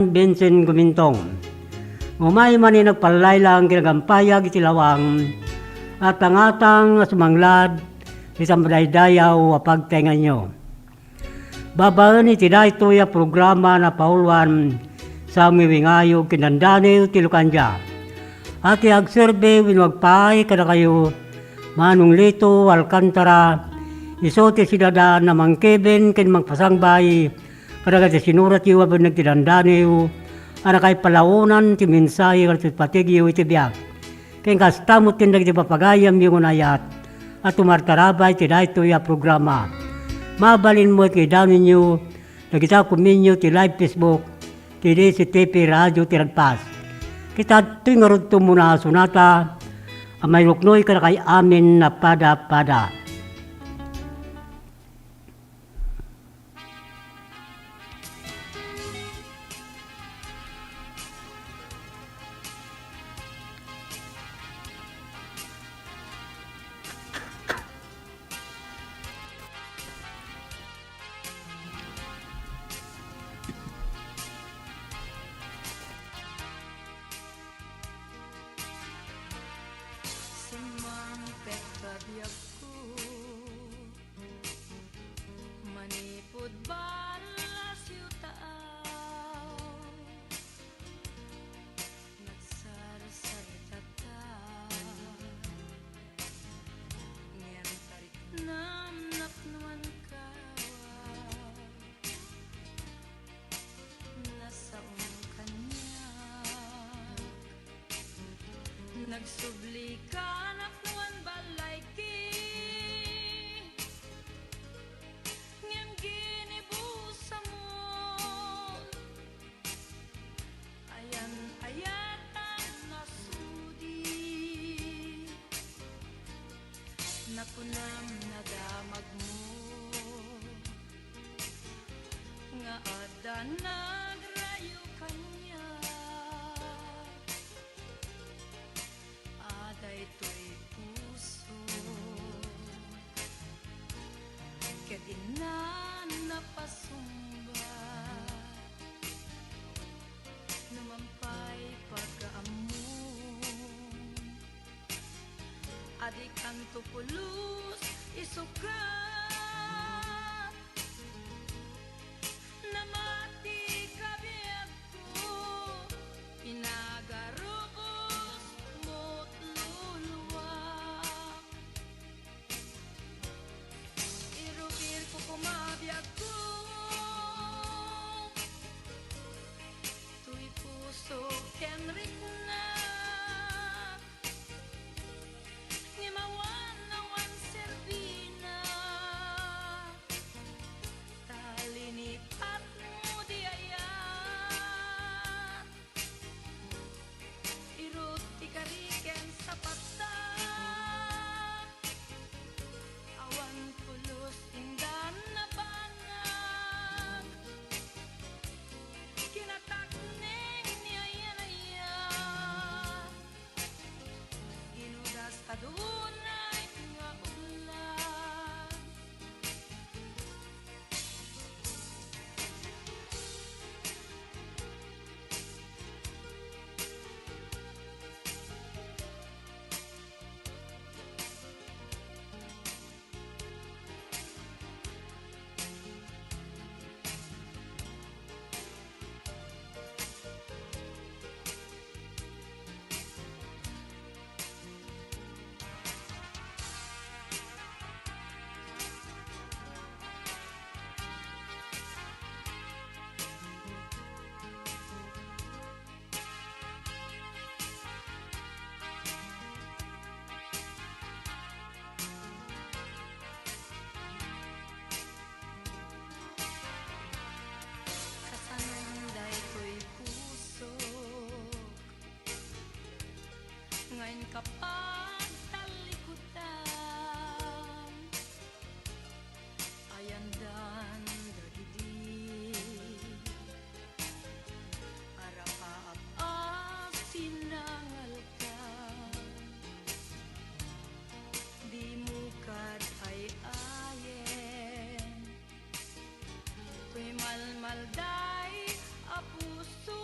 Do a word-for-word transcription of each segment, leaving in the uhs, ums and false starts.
Vincent Gumintong. Umay manen nagpallaylang kinagampayag iti lawang, at tangatang a sumanglad iti madaydayaw a pagtaenganyo. Babaen iti daytoy a programa, napauluan Sammy Wingayog ken Dandaniw ti Lucandia. A ti agserbi wenno agpaay kadakayo, Manong Lito Alcantara, isu ti sidadan a mangkeben ken mangpasangbay kadagiti sinuratyo a benneg ti Dandaniw a nakaipalaonan ti mensahe kadagiti pategyo iti biag. Ken kasta met ken dagiti papagayamyo nga naayat a tumartarabay iti daytoy a programa. Mabalin met nga idanonyo dagiti kumenyo ti live Facebook ti D C T P Radio ti Ragpas. Ket adtoy ngarud ti umuna a sonata a mairuknoy kadakay amin a pada-pada. Simmangpet a biagko, manipud Barra Siutao. Nagsarsarita ta, ngem tariknam napnoan kawa. Nasaom kaniak. Nagsubli ka napnoan ballayki, ngem ginibusamon. Ayan-ayatam a sudi, nakunam nadamagmo nga adda nagrayo kaniak. A daytoy puso ket inna napasungbat no mampay pagaammom a dikanto pulos isukat. Namati ka biagko, inagarubos mo't luluak. Irukirko koma biagko, toy puso ken riknak. Ngem awan, awan serbina ta linipatmo di ayat. Irut ti kari ken sapatta, awan pulos indan nabanag. Kinatakneng ni ayan-aya. Inudas adunay nga ulag. Kasanon daytoy pusok nga inka pagtallikudan? Ayandan dagidi arapaap a sinangalkan. Dimo kad ay-ayen toy malmalday a puso.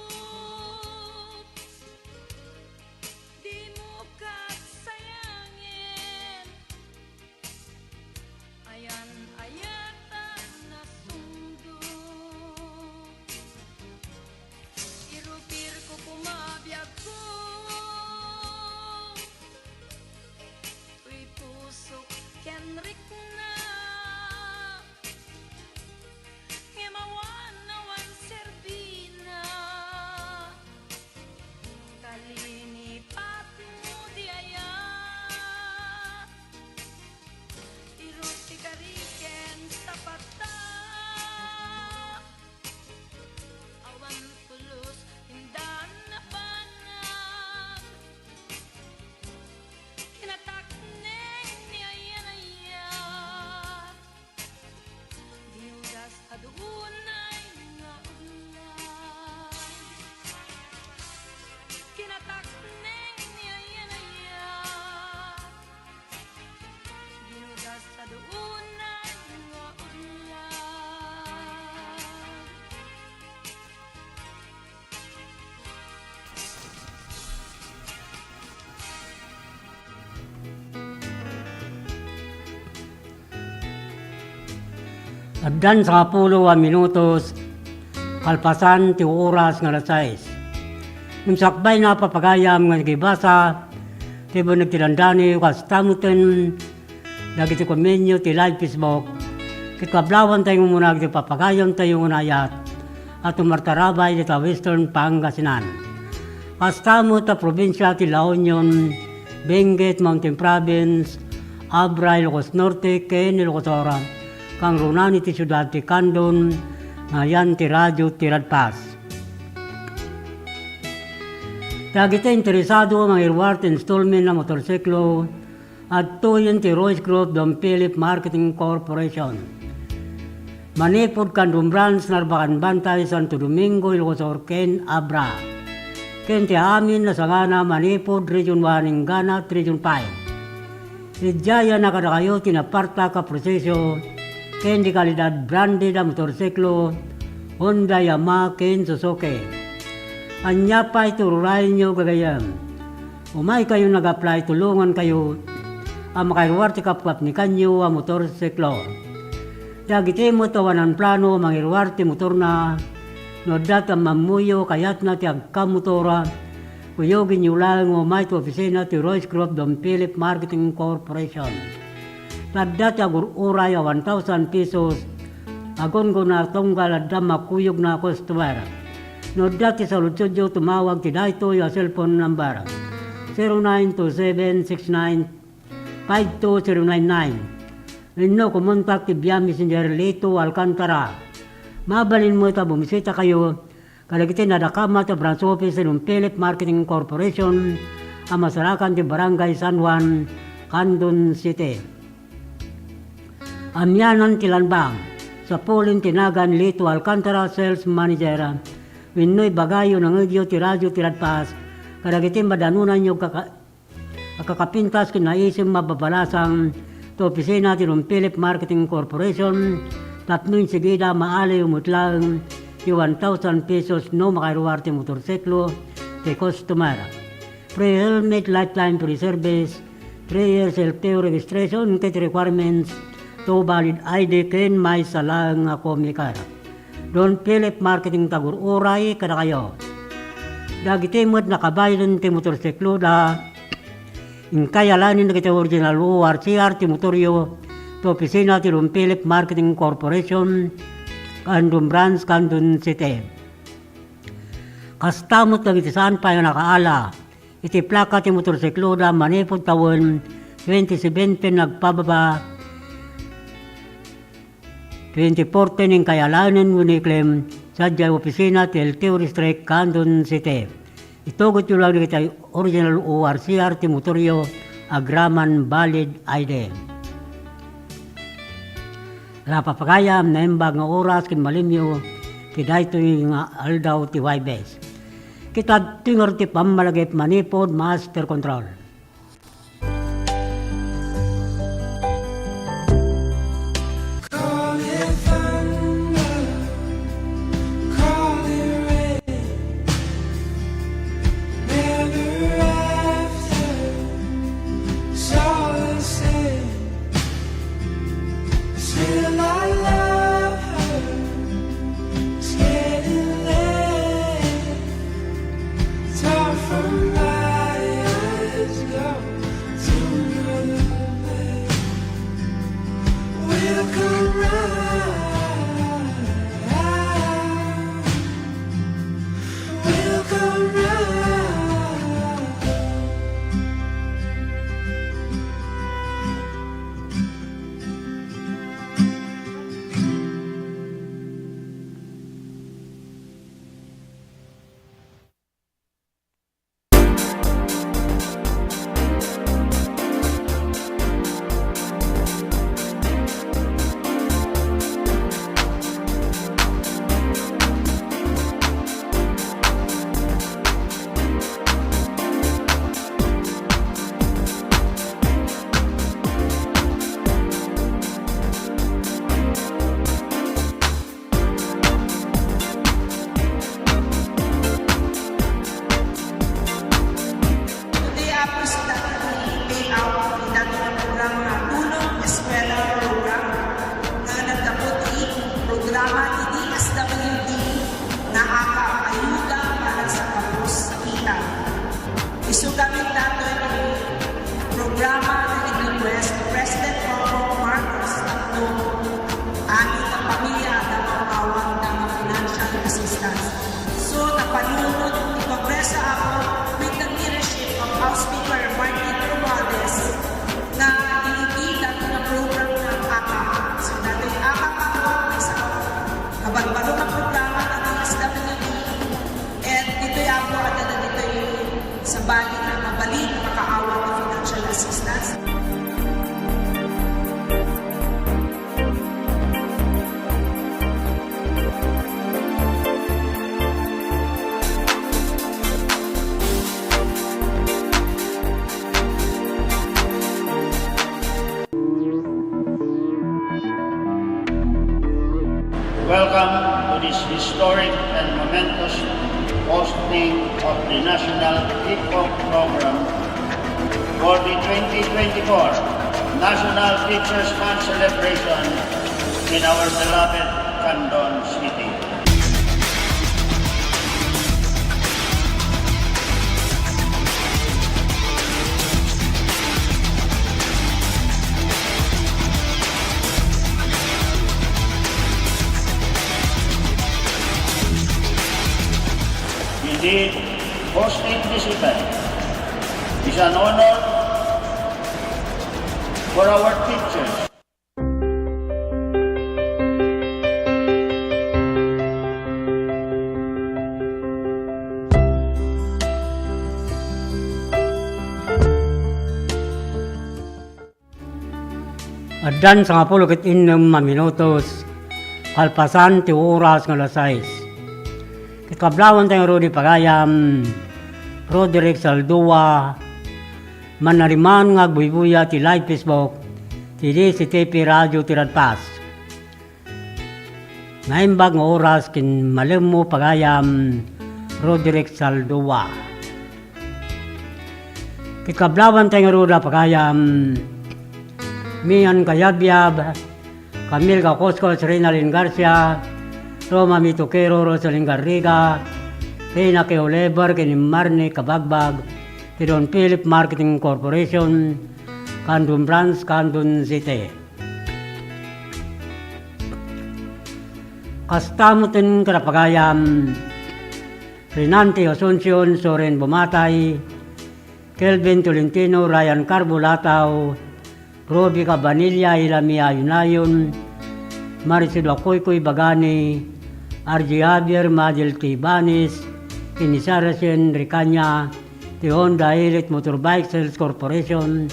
Addan sangapulo a minutos kalpasan ti oras nga alas sais. Ngem sakbay na papagayam nga nagibasa ti benneg ti dandani, kasta metten dagiti komenyo ti live Facebook, ket kablawantayo umuna dagiti papagayamtayo nga naayat a tumartarabay dita Western Pangasinan. Kasta met a probinsia ti La Union, Benguet, Mountain Province, Abra, Ilocos Norte, ken Ilocos Sur, kangrunaan iti siudad ti Candon, nga ayan ti Radyo ti Radpas. Dagiti interesado a mangiruar ti installment a motorsiklo, adtoyen ti Royce Group Don Philip Marketing Corporation. Manipud Candon Branch, Narbacan Bantay, Santo Domingo, Ilocos Sur, ken Abra. Ken ti amin a sangana manipud Region one inggana Region five. Idiay a kadakayo ti napartak a proseso ken di kalidad branded a motorsiklo, Honda, Yamaha, ken Suzuki. Ania pay ti ururayenyo, gagayyem? Umaykayo nag-apply, tulongankayo a makairuar ti kapkapnikanyo a motorsiklo. Dagiti met awanan plano a mangiruar ti motorna, no adda ti ammammoyo kayatna ti agkamotor, kuyogenyo laeng nga umay ti opisina ti Royce Group Don Philip Marketing Corporation. Ta adda ti agur-uray a one thousand pesos a gunggona tunggal adda makuyogna a customer. No adda ti saludsodyo, tumawag ti daytoy a cellphone number, zero nine two seven six nine five two zero nine nine. Wenno kumontak ti via Messenger Lito Alcantara. Mabalin met a bumisitakayo kadagiti nadakamat a branch office ti Don Philip Marketing Corporation a masarakan ti Barangay San Juan, Candon City. Amianan ti lambang, sapulen ti nagan Lito Alcantara, Sales Manager, wenno ibagayo, nangegyo ti Radyo ti Radpas kadagiti madanonanyo kaka-, a kakapintas ken naisem a babalasang ti opisina ti Don Philip Marketing Corporation tapno insigida maaliw met laeng ti one thousand pesos no makairuar ti motorsiklo ti customer. Free helmet, lifetime free service, three years L T O registration ket requirements to valid I D ken maysa laeng a comic card. Don Philip Marketing, tagur-uray kadakayo. Dagiti met nakabaylen ti motorsikloda, inkay alaenen dagiti original O R C R ti motoryo ti opisina ti Don Philip Marketing Corporation, Candon Branch, Candon City. Kasta met dagiti saan pay a nakaala iti plaka ti motorsikloda manipud tawen twenty seventeen agpababa, twenty fourteen, inkay alaenen wenno iklem sadiay opisina ti L T O District, Candon City. Itugotyo lang dagiti original O R C R ti motoryo agraman valid I D. Napapagayam, naimbag nga oras ken malimyo ti daytoy nga aldaw ti Huwebes. Ket adtoy ngarud ti pammalagip manipud Master Control. Call it thunder, call it rain, never after, it's all the same. Still I love her, it's getting late. It's hard for my eyes Historic and momentous hosting of the National Hip Hop Program for the twenty twenty-four National Teachers Month celebration in our beloved Candon City. Indeed, hosting this event is an honor for our teachers. Addan sangapulo ket innem a minutos kalpasan ti oras nga alas sais. Ket kablawanta ngarud, pagayam, Roderick Saldua, mannariman nga agbuybuya ti live Facebook ti D C T P Radio ti Radpas. Naimbag nga oras ken malemmo, pagayam, Roderick Saldua. Ket kablawanta ngarud, pagayam, Mian Kayabyab, Camille Gacoskos, Reynalyn Garcia, Roma Mitokero, Rosalyn Garriga, Reyna K. Oliver, ken Marnie Kabagbag, ti Don Philip Marketing Corporation, Candon Branch, Candon City. Kasta metten kada pagayam, Renante Asuncion, Soren Bumatay, Kelvin Tolentino, Ryan Carbo Latao, Roby Cabanilla, Ilami Ayunayon, Marisol Akoykoy Bagani, R J Javier, Madel T. Banis, Inisarasen Ricanya, ti Honda Elite Motorbike Sales Corporation,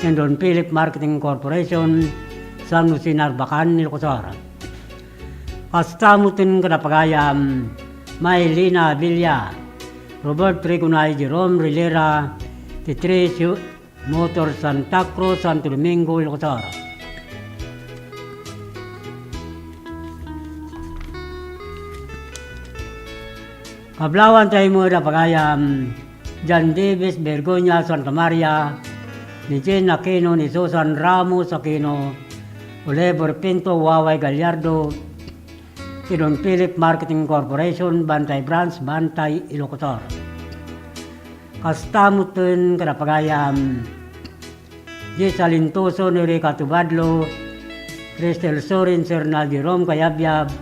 ken Don Philip Marketing Corporation, San Jose Narbacan, Ilocos Sur. Kasta metten kada pagayam, Maylina Abella, Robert Trigonay, Jerome Rilera, ti Tricio Motor, Santa Cruz, Santo Domingo, Ilocos Sur. Kablawanta met a pagayam, John Davis Bergonia Santa Maria, ni Jane Aquino, ni Susan Ramos Aquino, Oliver Pinto, Waway Gallardo, ti Don Philip Marketing Corporation, Bantay Branch, Bantay, Ilocos Sur. Kasta metten kada pagayam, Jessa Lintoso, Nerica Tubadlo, Cristel Sorin, Sir Jerome Kayabyab,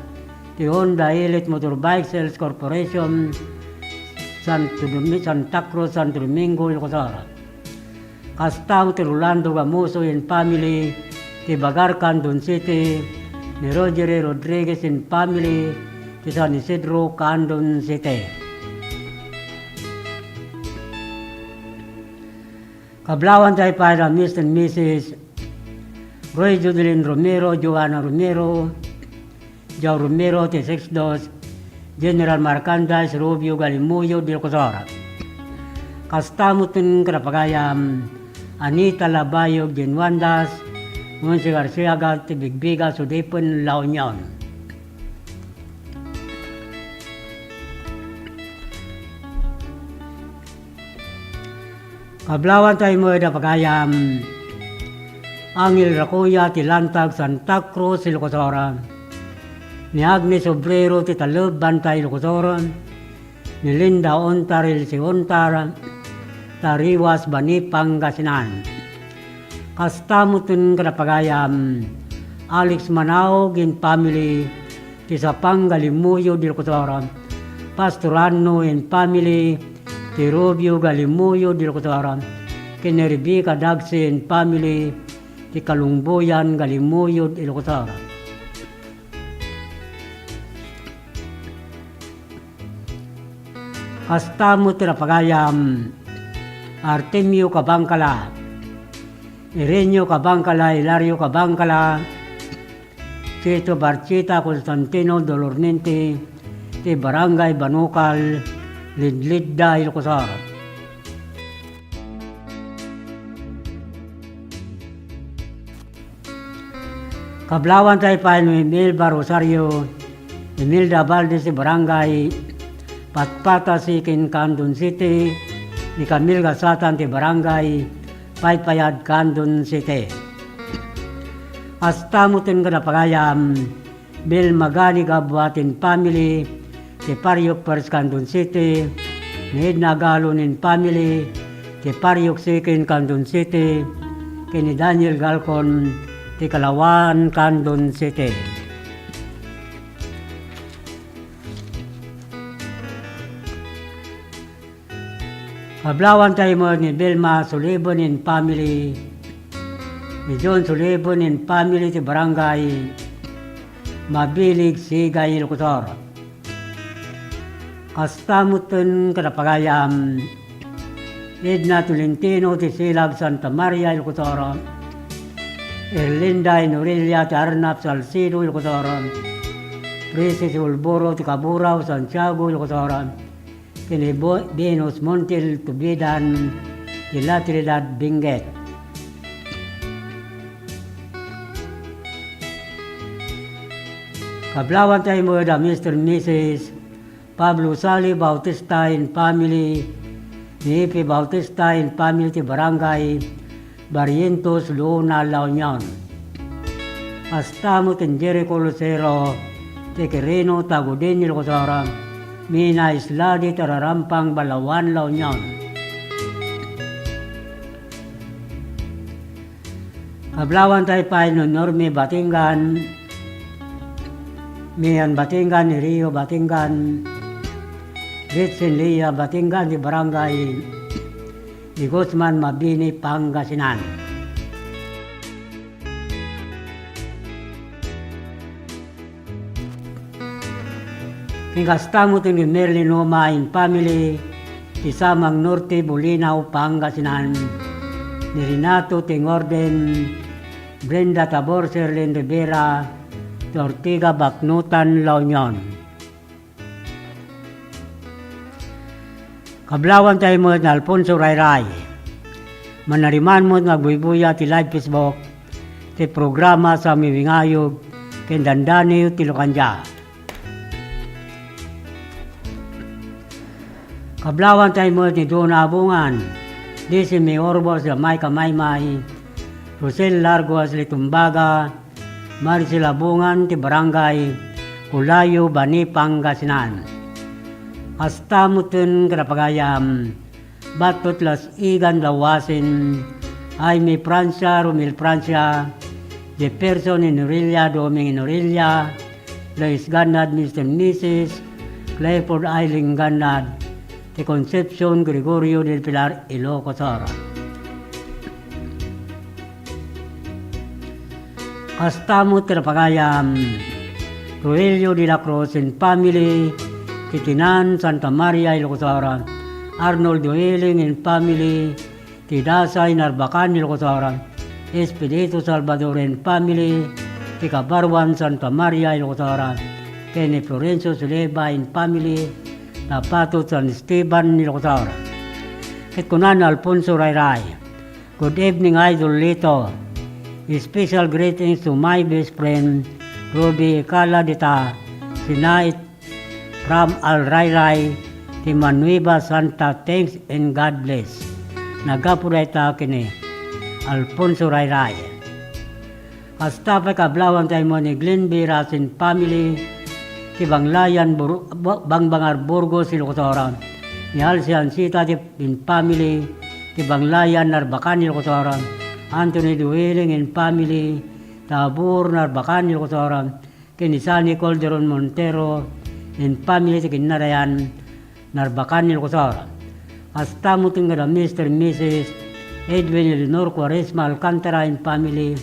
ti Honda Elite Motorbike Sales Corporation, Santo Domi-, Santa Cruz, Santo Domingo, Ilocos Sur. Kasta met ti Rolando Gamoso and family, ti Bagar, Candon City, ni Rogery Rodriguez and family, ti San Isidro, Candon City. Kablawanta pay da Mister and Missus Roy Judeline Romero, Joanna Romero, Joe Romero, ti six dos, General Marcandas, Rubio Galimuyo, Ilocos Sur. Kasta metten kada pagayam, Anita Labayog, Jane Wandas, Monse Garcia, Gati Bigbiga, Sudipen, La Union. Kablawanta met a pagayam, Angel Racoya ti Lantag, Santa Cruz, Ilocos Sur, ni Agnes Obrero ti Taleb, Bantay, Ilocos Sur, ni Linda Ontar, Ilse Ontar, Tariwas, Bani, Pangasinan. Kasta metten kada pagayam, Alex Manaog and family, ti Sapang, Galimuyo, Ilocos Sur, Pastor Anno and family, ti Rubio, Galimuyo, Ilocos Sur, ken ni Rebecca Dagsi and family, ti Kalungboyan, Galimuyo, Ilocos Sur. Kasta met ti pagayam, Artemio Cabangcala, Irenio Cabangcala, Hilario Cabangcala, Tito Barchita, Constantino Dolornente, ti Barangay Banukal, Lidlidda, Ilocos Sur. Kablawanta pay ni Melba Rosario, Imelda Valdez ti Barangay Patpata Siquin, Candon City, ni Camille Gasatan ti Barangay Paypayad, Candon City. Kasta met ken kada pagayam, Vilma Gani Gabuatin family ti Parriok First, Candon City, ni Edna Galon family ti Parriok Second, Candon City, ken ni Daniel Galcon ti Calaoan, Candon City. Kablawanta met ni Vilma Sulibon and family, ni John Sulibon and family ti Barangay Mabilig, Sigay, Ilocos Sur. Kasta met ken kada pagayam, Edna Tolentino ti Silag, Santa Maria, Ilocos Sur, Erlinda Inorelia ti Arnap, Salcedo, Ilocos Sur, Princess Ulboro ti Kaburao, Santiago, Ilocos Sur, ken ni Bo-, Venus Montiel Tubidan ti La Trinidad, Benguet. Kablawanta met da Mister and Missus Pablo Sali Bautista and family, ni Ipe Bautista and family ti Barangay Barrientos, Luna, La Union. Kasta met ken Jericho Lucero ti Quirino, Tagudin, Ilocos Sur, Mina Isladi ti Rarampang, Balaoan, La Union. Kablawanta pay ni Normi Batingan, Mian Batingan, ni Rio Batingan, Ritz and Lia Batingan ti Barangay Guzman, Mabini, Pangasinan. Ken kasta met ni Merlin Uma and family ti Samang Norte, Bolinao, Pangasinan, ni Renato Tingorden, Brenda Tabor, Sherlyn Rivera ti Ortiga, Baknotan, La Union. Kablawanta met ni Alfonso Rayray. Manariman met nga agbuybuya ti live Facebook ti programa Samiwingayog ken Dandaniw ti Locandia. Kablawanta met ni Dona Abungan, Desi May Orbos, Jamaica Maymay, Rosel Largos, Litumbaga, Maricel Abungan ti Barangay Culayo, Bani, Pangasinan. Kasta met ken kada pagayam, Batot Las Igan, Lawasin, Jaime Francia, Romel Francia, Jefferson Inorelia, Doming Inorelia, Lois Gannad, Mister and Missus Clifford Eileen Gannad, ti Concepcion Gregorio del Pilar, Ilocos Sur. Kasta met ti pagayam, Rogelio de la Cruz and family, ti Tinan, Santa Maria, Ilocos Sur, Arnold Duhiling and family, ti Dasay, Narbacan, Ilocos Sur, Espiritu Salvador and family, ti Kabaruan, Santa Maria, Ilocos Sur, ken ni Florencio Suleba and family, Tapatot, San Esteban, Ilocos Sur. Ket kuna ni Alfonso Rayray, "Good evening, Idol Lito. Special greetings to my best friend, Ruby Ecala, dita Sinait, from Al Rayray, ti Manuiba, Santa. Thanks and God bless." Naggapu dayta ken ni Alfonso Rayray. Kasta pay kablawanta met ni Glenn Viras and family, ti Banglayan, Bur-, Ba-, Bangbangar, Burgos, Ilocos Sur, ni Alciancita ti, and family, ti Banglayan, Narbacan, Ilocos Sur, Anthony Duhiling and family, Tabor, Narbacan, Ilocos Sur, ken ni Sunny Calderon Montero and family ti Kinnarayan, Narbacan, Ilocos Sur. Kasta met ken kada Mister and Missus Edwin Eleanor Cuaresma Alcantara and family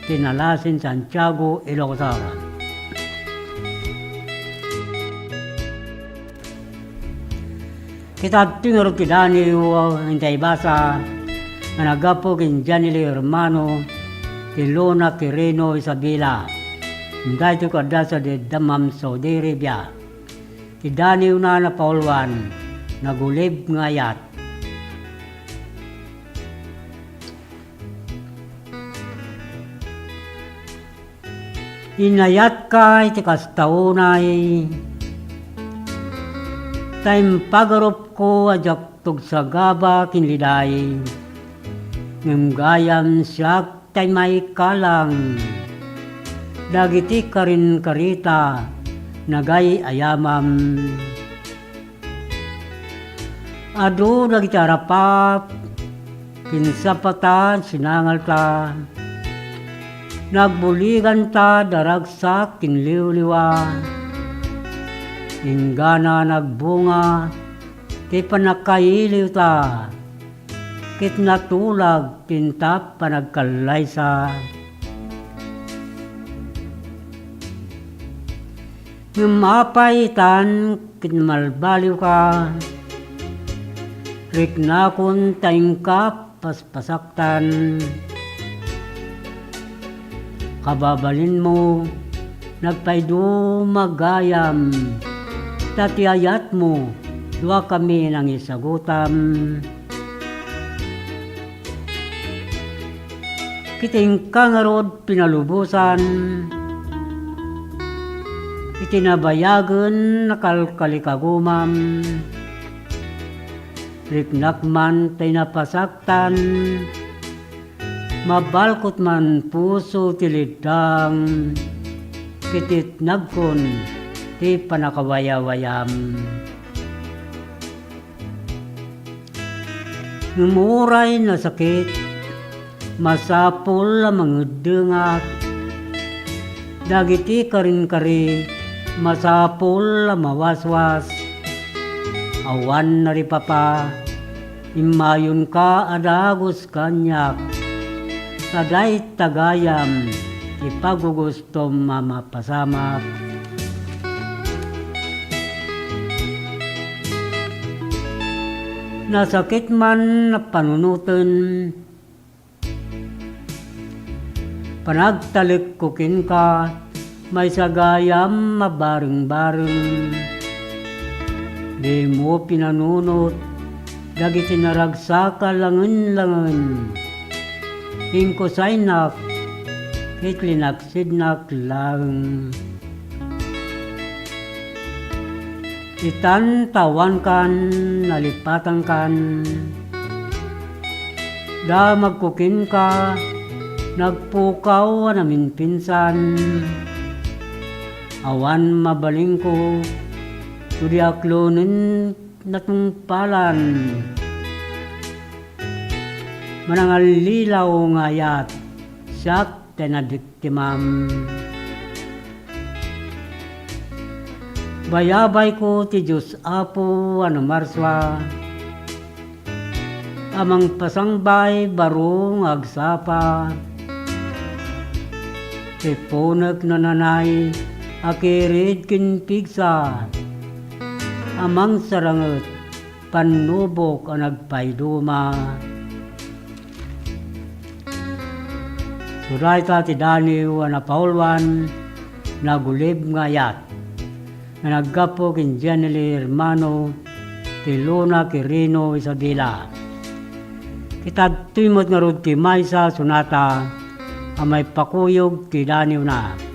ti Nalasin, Santiago, Ilocos Sur. Ket adtoy ngarud ti daniw, intay basa, nga naggapu ken Janely Hermano, ti Luna Quirino Isabela. Daytoy kadasadda Dammam, Saudi Arabia. Ti daniwna napauluan, nagulib nga ayat. Inayatka iti kasta unay, ta impagarupko a diak tugsagaba ken liday. Ngem gayam siak tay maikalang dagiti karinkarita nagay-ayamam. Adu dagiti arapap ken sapatan sinangalta, nagbuliganta da ragsak ken liwliwa. Inggana nagbunga ti pannakailiwta, ket natulag ti intap a nagkallaysa. Ngem apay itan ket malbaliwka? Riknakon ta inka paspasaktan. Kababalinmo, nagpaiduma gayam, ta ti ayatmo, duakami nangisagutam. Ket inka ngarud pinalubosan iti nabayagen a kalkalikagumam. Riknak man ta inapasaktan, mabalkot man puso ti liddang, ket itnagkon ti pannakawayawayam. Ngem uray nasakit, masapul a mangeddengak. Dagiti karinkari, masapul a mawaswas. Awan naripapa, immayonka a dagus kaniak. Ta dayta gayam ti pagugus- tom a mapasamak. Nasakit man a panunoten, panagtalekko kenka, maysa gayam a bareng-bareng. Dimo pinanunot dagiti naragsak a langen-langen. Inkusaynak ket linaksidnak laeng. Itan ta awankan, nalipatankan. Damagko kenka, nagpukaw a naminpinsan. Awan mabalinko, no di aklonen natungpalan. Manangallilaw nga ayat, siak ti nabiktimam. Bayabayko ti Dios Apo a namarsua, a mangpasangbay baro nga agsapa. Tipunek nananay a kirid ken pigsa, a mangsaranget pannubok a nagpaiduma. Isu dayta ti daniw a napauluan, nagulib nga ayat, nga naggapu ken Jenny Lee Hermano ti Luna Quirino Isabela. Ket adtoy met ngarud ti maysa a sonata a maipakuyog ti daniwna.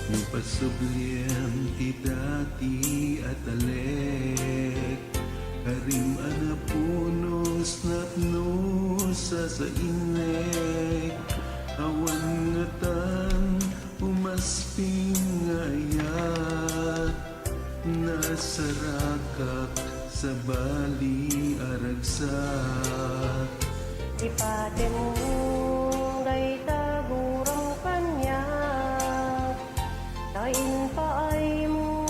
Napasublian ti dati a talek, karim a napunos, napno, sasainek, awan ngatan umasping nga ayat, nasarakak, sabali a ragsak. Ipatemmo dayta guram kaniak, ta impaaymo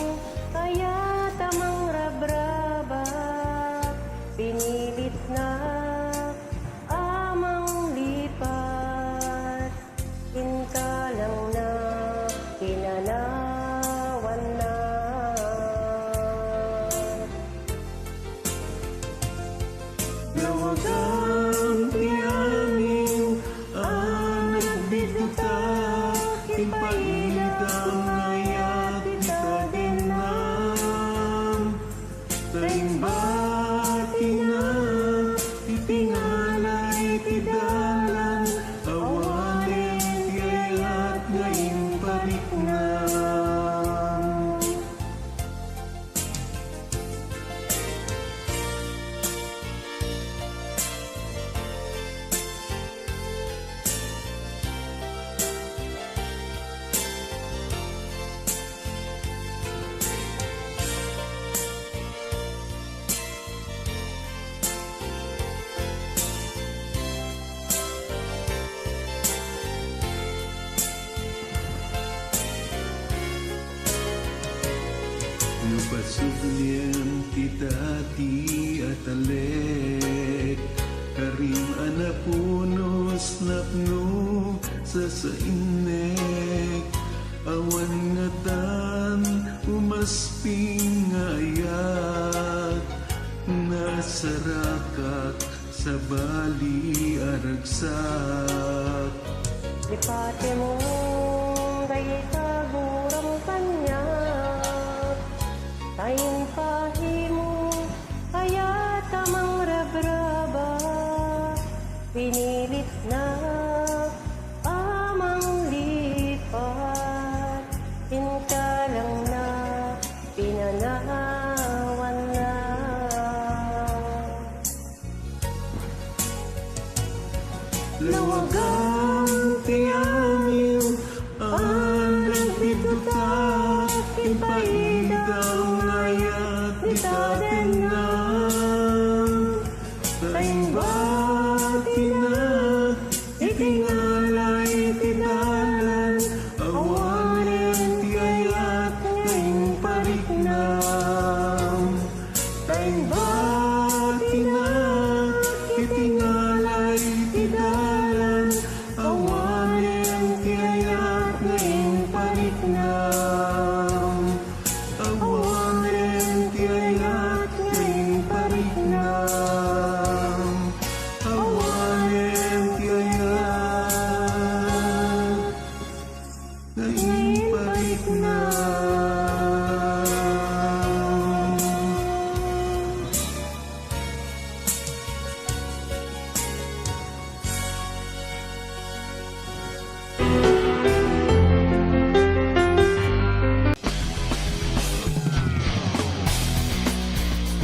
kayat a mangrabrabak, pinilitnak a manglipat. Inkalangna, kinanawanna. Nawagam ti amin No pasubliem ti dati a talek, karim a napunos napno sasainnek, awan ngatan umasping nga ayat, nasarakak sabali a ragsak. Ipatimo dayta guram kaniak, ta impahimo ayat a mangrabraba, pinilitna a manglipat, inkalangna, pinanawanna. Lawagam ti amin a nagbidutak, impaidam nga ayat ti tatenna. Ta imbatina iti ngalay ti dalan, awanen ti ayat nga impariknam. Ta imbatina iti ngalay ti dalan, awanen ti ayat nga impariknam. Awanen ti ayat nga impariknam. Awanen ti ayat nga impariknam.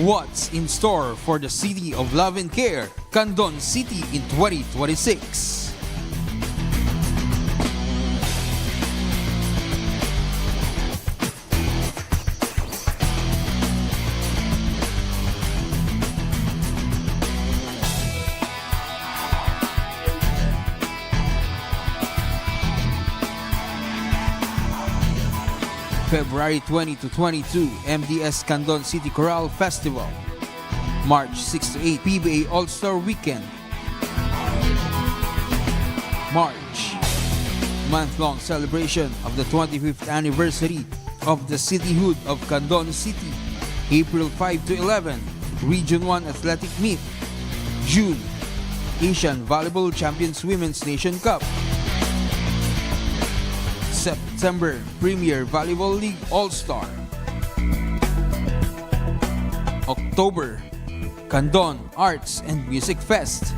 What's in store for the City of Love and Care, Candon City, in twenty twenty-six? February twenty to twenty-two, M D S Candon City Chorale Festival. March six to eight, P B A All-Star Weekend. March, month-long celebration of the twenty-fifth anniversary of the cityhood of Candon City. April five to eleven, Region one Athletic Meet. June, Asian Volleyball Champions Women's Nation Cup. September, Premier Volleyball League All-Star. October, Candon Arts and Music Fest.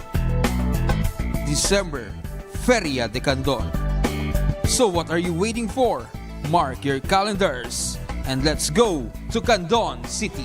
December, Feria de Candon. So what are you waiting for? Mark your calendars and let's go to Candon City.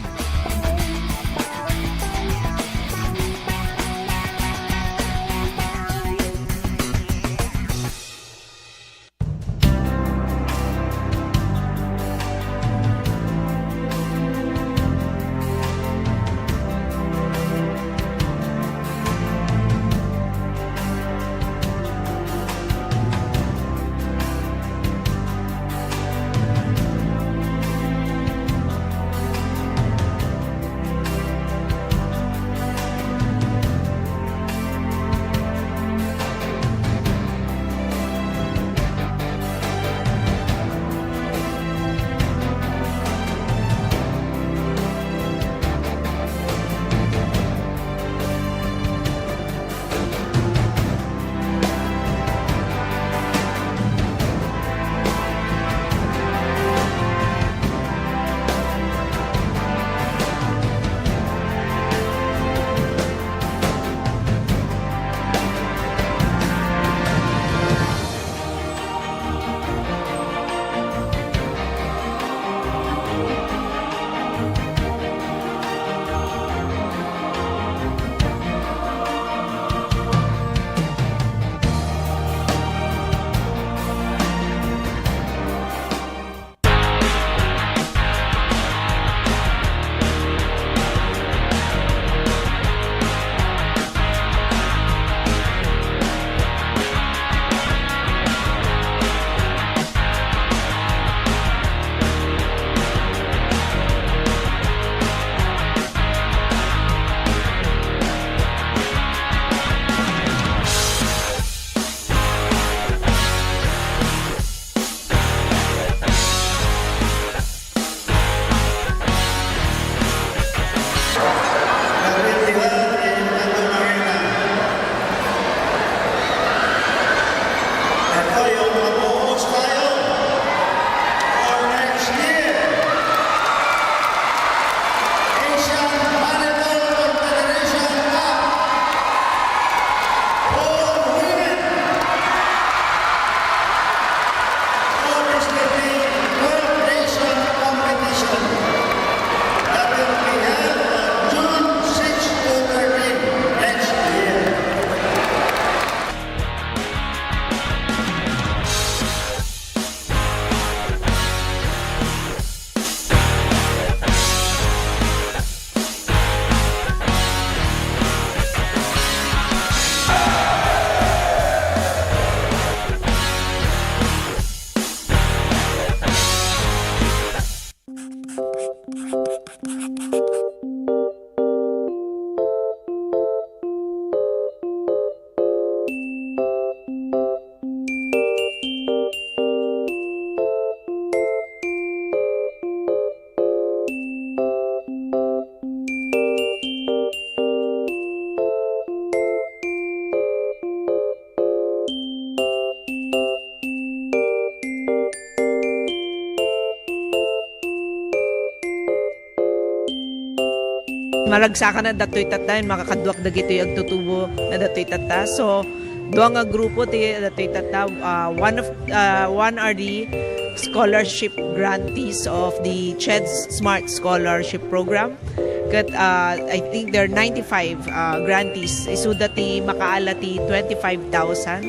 Maragsakan na datoy tatta, makakaduak dagitoy agtutubo na datoy tatta. So, dua nga grupo ti datoy tatta. Ah, one of, ah, one are the scholarship grantees of the CHED Smart Scholarship Program. Ket, ah, I think there are ninety-five, ah, grantees. Isuda ti makaala ti twenty-five thousand.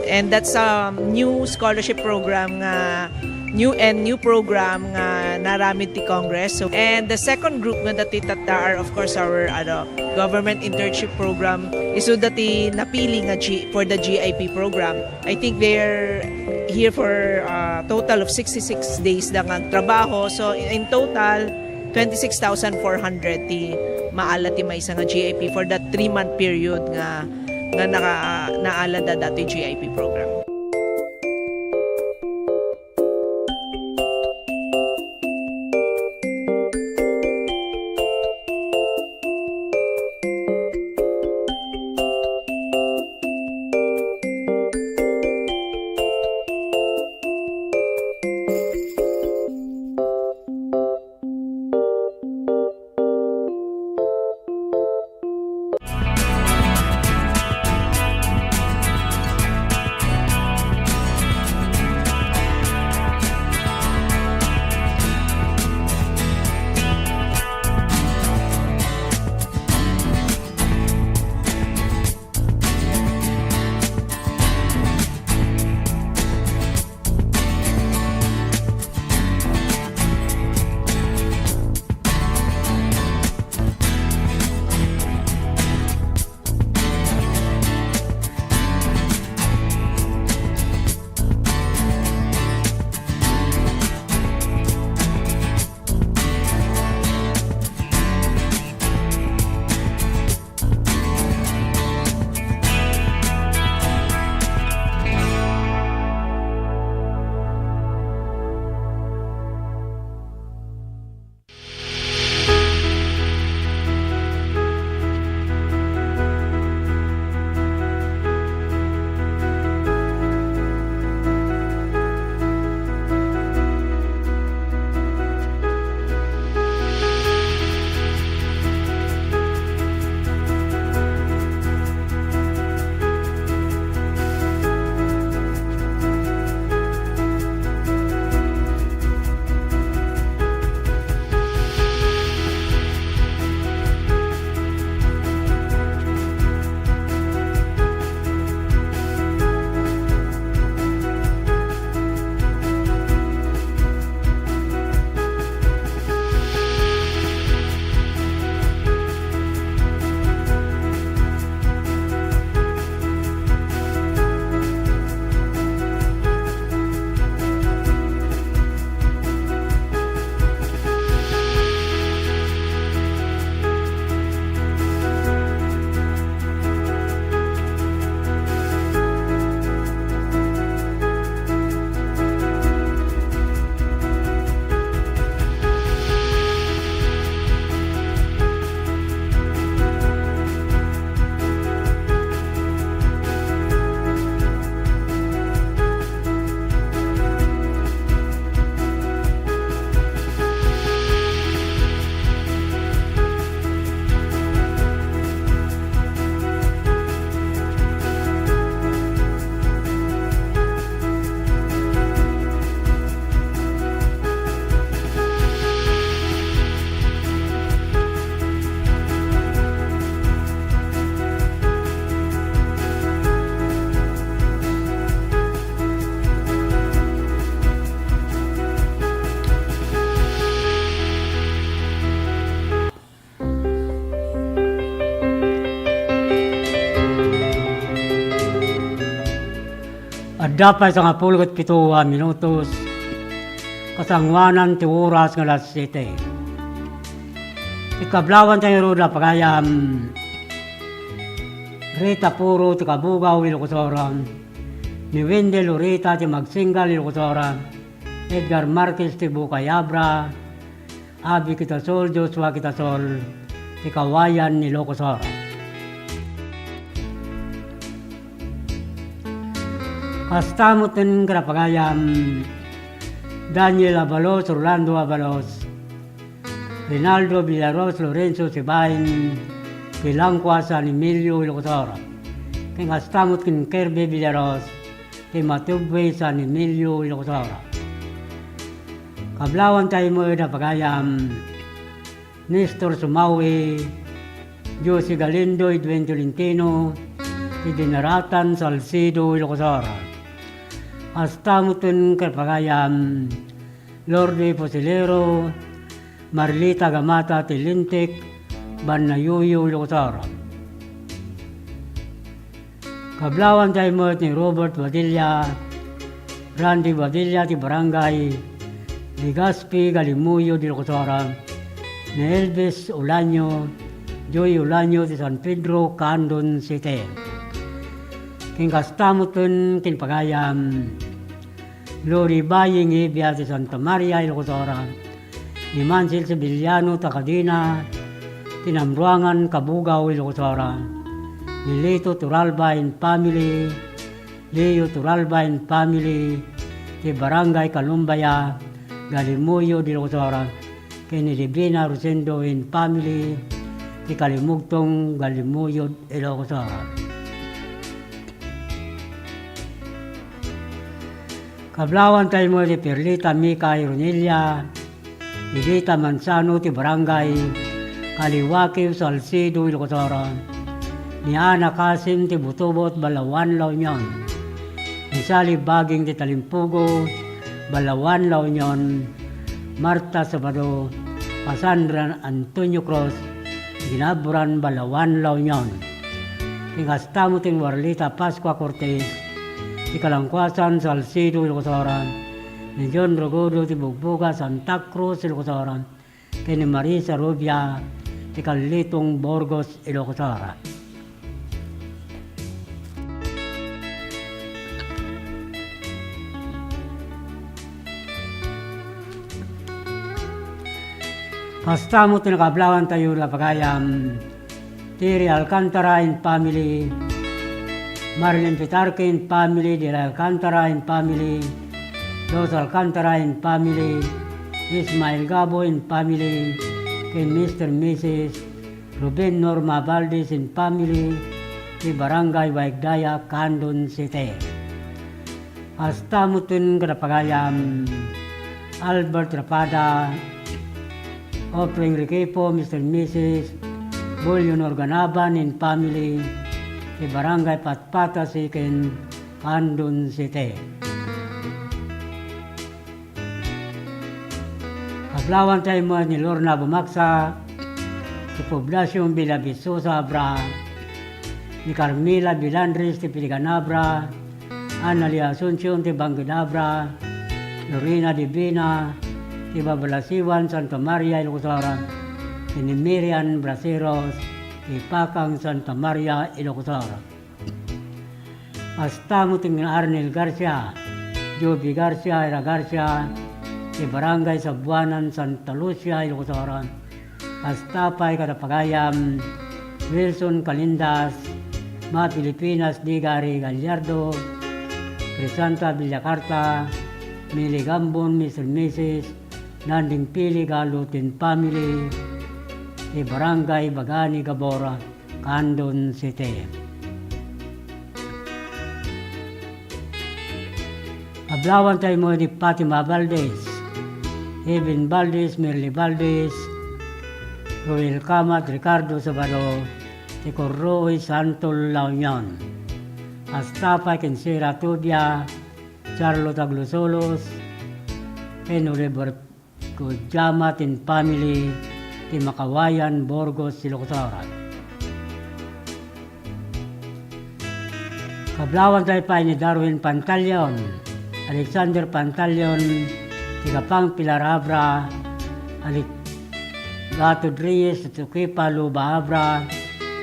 And that's a new scholarship program nga, new and new program nga naramid ti Congress. So, and the second group nga datoy tatta are, of course, our, ano, government internship program. Isuda ti napili nga G-, for the G I P program. I think they're here for a total of sixty-six days da nga agtrabaho. So, in total, twenty-six thousand four hundred ti maala ti maysa nga G I P for that three-month period nga, nga naka-, naala da datoy G I P program. Adda pay sangapulo ket pito a minutos kasangoanan ti oras nga alas siete. Ti kablaawan tayo ngarud a pagayam, Rita Puro ti Kabugaw, Ilocos Sur, ni Wendell Urita ti Magsinggal, Ilocos Sur, Edgar Marquez ti Bukay Abra, Abi Quitasol, Joshua Quitasol, ti Kawayan, Ilocos Sur. Kasta met ken kada pagayam, Daniel Abalos, Orlando Abalos, Rinaldo Villaros, Lorenzo Sibain, ti Langkua San Emilio, Ilocos Sur. Ken kasta met ken Kirby Villaros, ti Matubwe San Emilio, Ilocos Sur. Kablawan tayo met a pagayam, Nestor Sumawi, Josie Galindo, Edwin Tolentino, ti Dinaratan, Salcedo, Ilocos Sur. Kasta met ken pagayam, Lordy Fusilero, Marlita Gamata ti Lintik, Banayuyo, Ilocos Sur. Kablawan tayo met ni Robert Padilla, Randy Padilla ti Barangay Legazpi, Galimoyo, Ilocos Sur, ni Elvis Olaño, Joy Olaño ti San Pedro, Candon City. Ken kasta met ken pagayam, Lori Baying Ibia ti Santa Maria, Ilocos Sur, ni Mansel Sevillano ta Cadena, ti Namruangan, Cabugao, Ilocos Sur, ni Lito Turalba and family, Leo Turalba and family, ti Barangay Kalumbaya, Galimoyo, Ilocos Sur, ken ni Divina Rosendo and family, ti Kalimugtong, Galimoyo, Ilocos Sur. Kablawan tayo met ni Perlita Mika Ironilla, Edita Manzano ti Barangay Kaliwakio, Salcedo, Ilocos Sur, ni Ana Kasim ti Butobot, Balawan, La Union, ni Sally Baging ti Talimpugo, Balawan, La Union, Marta Sabado, Cassandra Antonio Cruz, Ginaburan, Balawan, La Union. Ken kasta met ni Warlita Pascua Cortez, ti Kalangkuasan, Salcedo, Ilocos Sur, ni John Rogodo ti Bugboga, Santa Cruz, Ilocos Sur, ken ni Marisa Rubia ti Kalitong, Burgos, Ilocos Sur. Kasta met ti nakablawan tayo a pagayam, Terry Alcantara and family, Marilyn Pitarque and family, Dela Alcantara and family, Dos Alcantara and family, Ismael Gabo and family, ken Mister Missus Ruben Norma Valdez and family, ti Barangay Waigdaya, Candon City. Kasta met ti nakablawan tayo a pagayam, Albert Rapada, Offering Requepo, Mister Missus Bulyo Norganaban and family, ti Barangay Patpata Second, Candon City. Kablawan tayo met ni Lorna Bumaksa, ti Poblacion Villavicosa, Abra, ni Carmela Vilandres ti Piligan, Abra, Analia Asuncion ti Bangkid, Abra, Lorena Divina ti Babalasiwan, Santa Maria, Ilocos Sur, ken ni Miriam Braceros ti Pakang, Santa Maria, Ilocos Sur. Kasta met ni Arnel Garcia, Joby Garcia, Ira Garcia, ti Barangay Sabuanan, Santa Lucia, Ilocos Sur. Kasta pay kada pagayam, Wilson Calindas, Ma Filipinas, Digari Gallardo, Crisanta Villacarta, Mili Gambon, Mister Missus Nanding Pili Galutin family, ti Barangay Bagani Gabor, Candon City. Kablawan tayo met ni Fatima Valdez, Evan Valdez, Merly Valdez, Roel Kamat, Ricardo Sabado, ti Corroy, Santol, La Union. Kasta pay ken Sera Tubia, Charlotte Aglusolos, ken Oliver Kujama and family, ti Makawayan, Burgos, Ilocos Sur. Kablawan tayo pay ni Darwin Pantaleon, Alexander Pantaleon, ti Kapang Pilar, Abra, Alex-, Gato Reyes, Tukipa, Luba, Abra,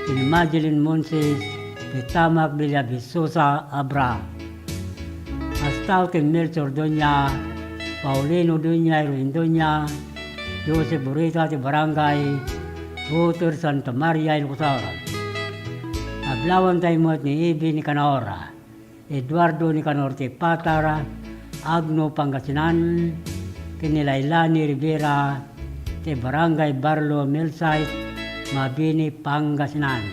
ken ni Madeline Monses, ti Tamak, Villavicosa, Abra. Kasta ken Melchor Doña, Paulino Doña, Irwin Doña, Joseph Burita ti Barangay Buter, Santa Maria, Ilocos Sur. Kablawan tayo met ni Ibi Nicanor, Eduardo Nicanor ti Patara, Agno, Pangasinan, ken ni Lailani Rivera, ti Barangay Barrio Millsite, Mabini, Pangasinan.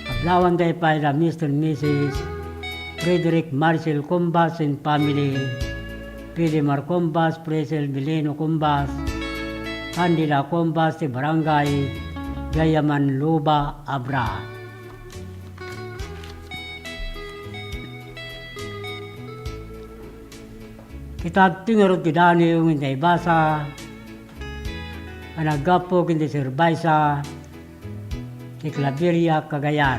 Ablawan tayo pay da Mister and Missus Frederick Marcel Cumbas and family, Pilimar Cumbas, Priscil Milino Cumbas, Candida Cumbas ti Barangay Gayaman Luba, Abra. Kita adtoy ngarud ti daniw nga ibasa a naggapu ken di Serbaisa ti Claveria, Cagayan.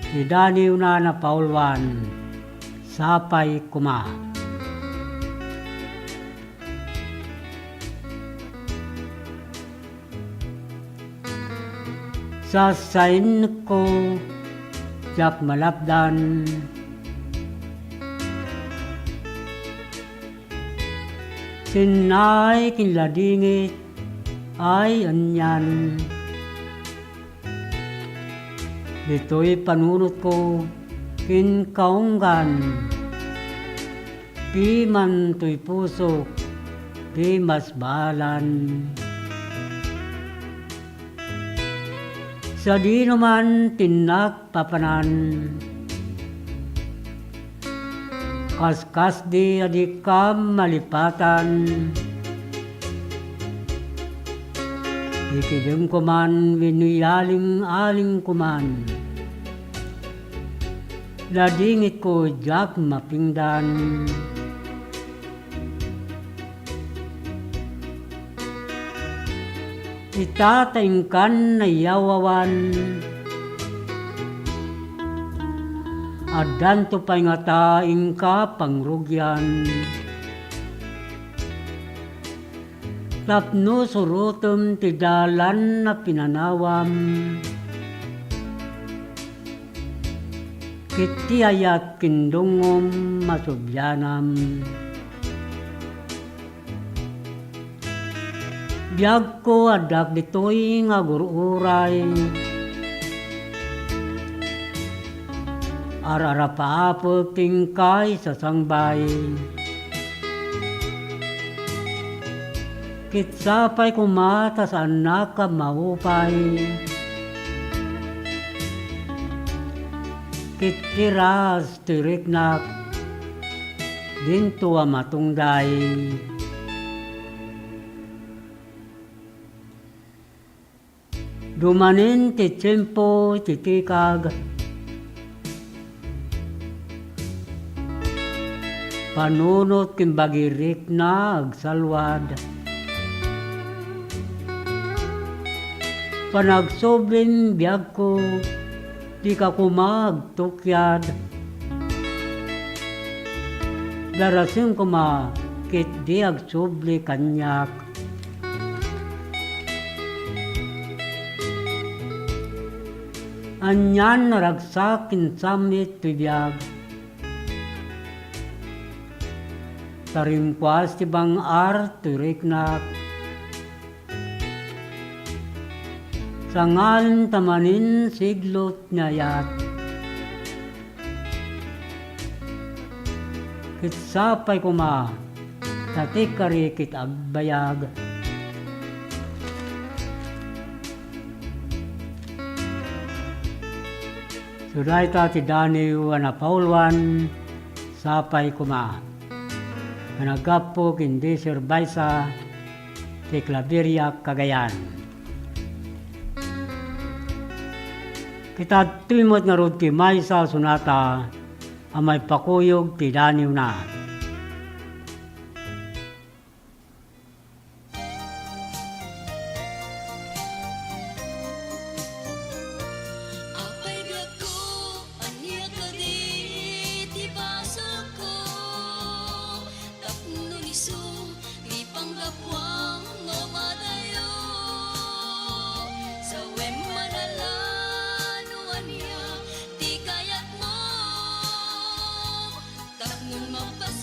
Ti daniwna a napauluan, Sapay Koma. Sasainko, diak malapdan. Sinnaay ken ladingit, ay anian. Ditoy panunotko ken kaunggan. Piman toy pusok, pimasbaalan. Sadino man ti innak papanan. Kaskasdi a dika malipatan. Ikidemko man wenno ialing-alingko man. Ladingitko diak mapingdan. Ita ta inkan nayawawan, addanto pay ngata inka pangrugian. Tapno surotem ti dalan a pinanawam. Ket ti ayat ken dungngom masublianam. Biagko, addak ditoy nga agur-uray. Ar-arapaapek ti inkay sasangbay. Ket sapay koma ta saannak a maupay. Ket ti ras ti riknak, dinto a matungday. Dumanen ti tiempo iti tikag. Panunot ken bagirikna agsalwad. Panagsublim biagko, dika koma agtukyad. Darasen koma ket di agsubli kaniak. Anian naragsak ken sammit toy biag. Tarimkuas ti bang-ar toy riknak. Sangalinta manen siglut ni ayat. Ket sapay koma, ta ti kari ket agbayag. Isu dayta ti daniw a napauluan, sapay koma. A naggapu ken di Serbaisa ti Claveria, Cagayan. Ket adtoy met ngarud ti maysa a sonata a maipakuyog ti daniwna. Apay biagko, ania kadi ti basolko? Tapno isu ti panggapuam no madayo. Sawem man a la no ania ti kayatmo. Tapno mapas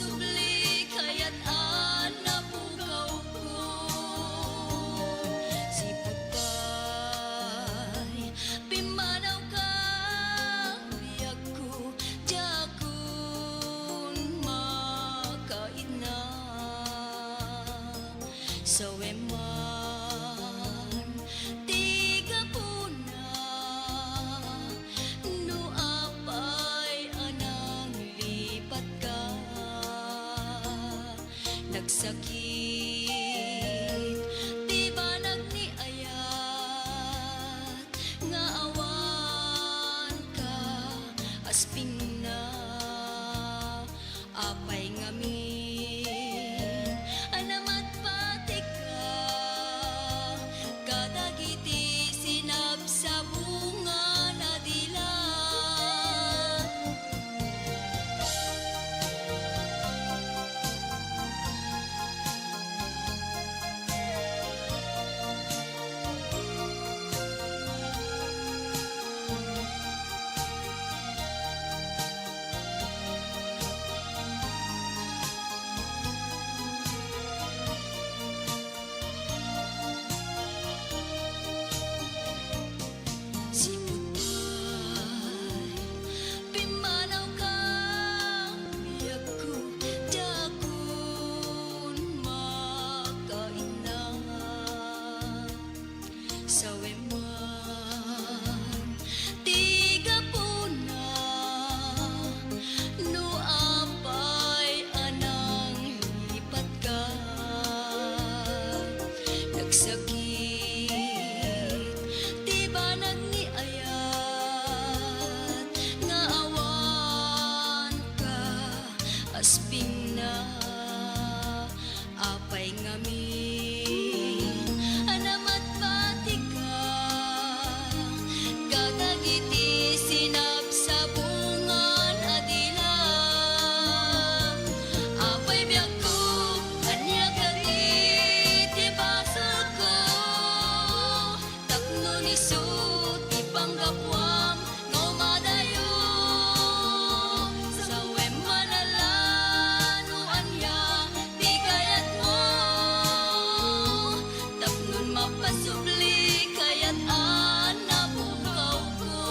Sawen man ti gapuna, no apay a nanglipatka. Nagsakit ti banag ni ayat nga awan kaaspingna. Apay ngamin a namatpatika kadagiti sinabsabungan a dila? Sipud pay pimmanawka, biagko, dakun makainna. Sawen man ti gapuna, no apay a nanglipatka. Nagsakit ti banag ni ayat nga awan kaaspingna. Apay ngamin a namatpatika kadagiti sinabsabungan a dila? Apay biagko, ania kadi ti basolko? Tapno isu ti panggapuam nga umadayo. Sawen man a la no ania ti kayatmo, tapno mapasubli kayat a napukawko.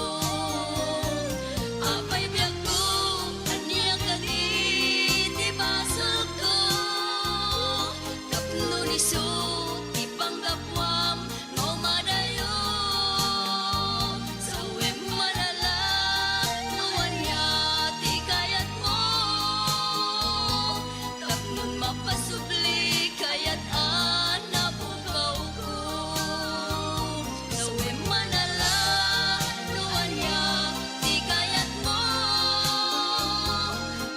Apay biagko, ania kadi ti basolko? Tapno isu ti panggapuam nga umadayo. Sawen man a la no ania ti kayatmo, tapno mapasubli kayat a napukawko. Sawen man a la no ania ti kayatmo,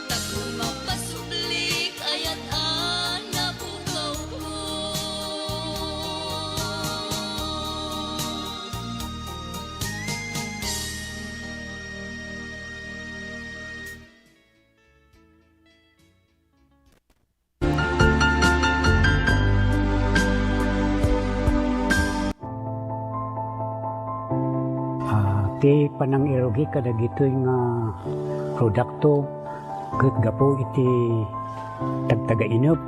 tapno mapasubli kayat a napukawko. Ah, ti panangirugi kadagitoy nga produkto ket gapu iti tagtagainep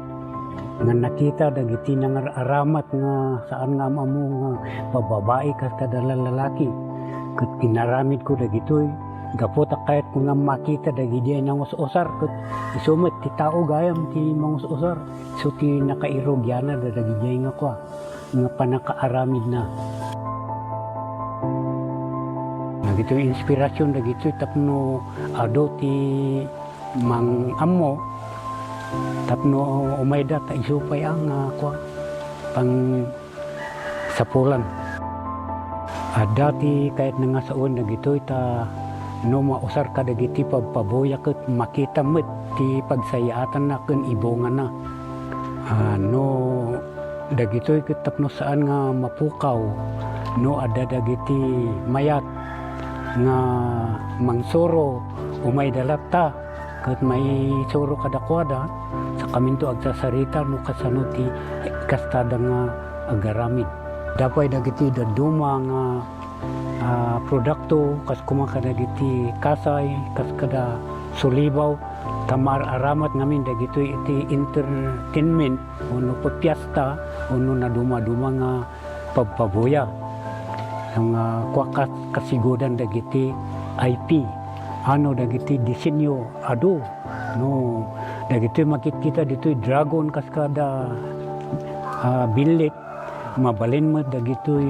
nga nakita dagiti nangar-aramat nga saan nga am-ammo nga bababai kas kada lalaki. Ket inaramidko dagitoy gapu ta kayatko nga makita dagiti nangus-usar ket isu met ti tao gayam ti mangus-usar. Isu ti nakairugianna dagiti nga kua nga pannakaaramidna. Dagitoy inspirasyon dagitoy tapno adu ti mang-ammo tapno umayda ta isu pay a nga kua, pangsapulan. Adda ti kayatna nga sawen dagitoy ta no mausar kadagiti pabpabuya ket makita met ti pagsayaatanna ken ibungana. Ah, no dagitoy ket tapno saan nga mapukaw, no adda dagiti mayat nga mangsuro, umayda latta ket maisuro kadakuada, sakaminto agsasarita no kasano ti kastada nga agaramid. Adda pay dagiti dadduma nga ah, produkto, kas koma kadagiti kasay, kas kada sulibaw, ta maar-aramat ngamin dagitoy iti entertainment, wenno piesta, wenno nadumaduma nga pabpabuya. Nga kua kas-, kasigudan dagiti I P, ano dagiti disenyo, adu, no, dagitoy makitkita ditoy dragon, kas kada Ah, billit, mabalin met dagitoy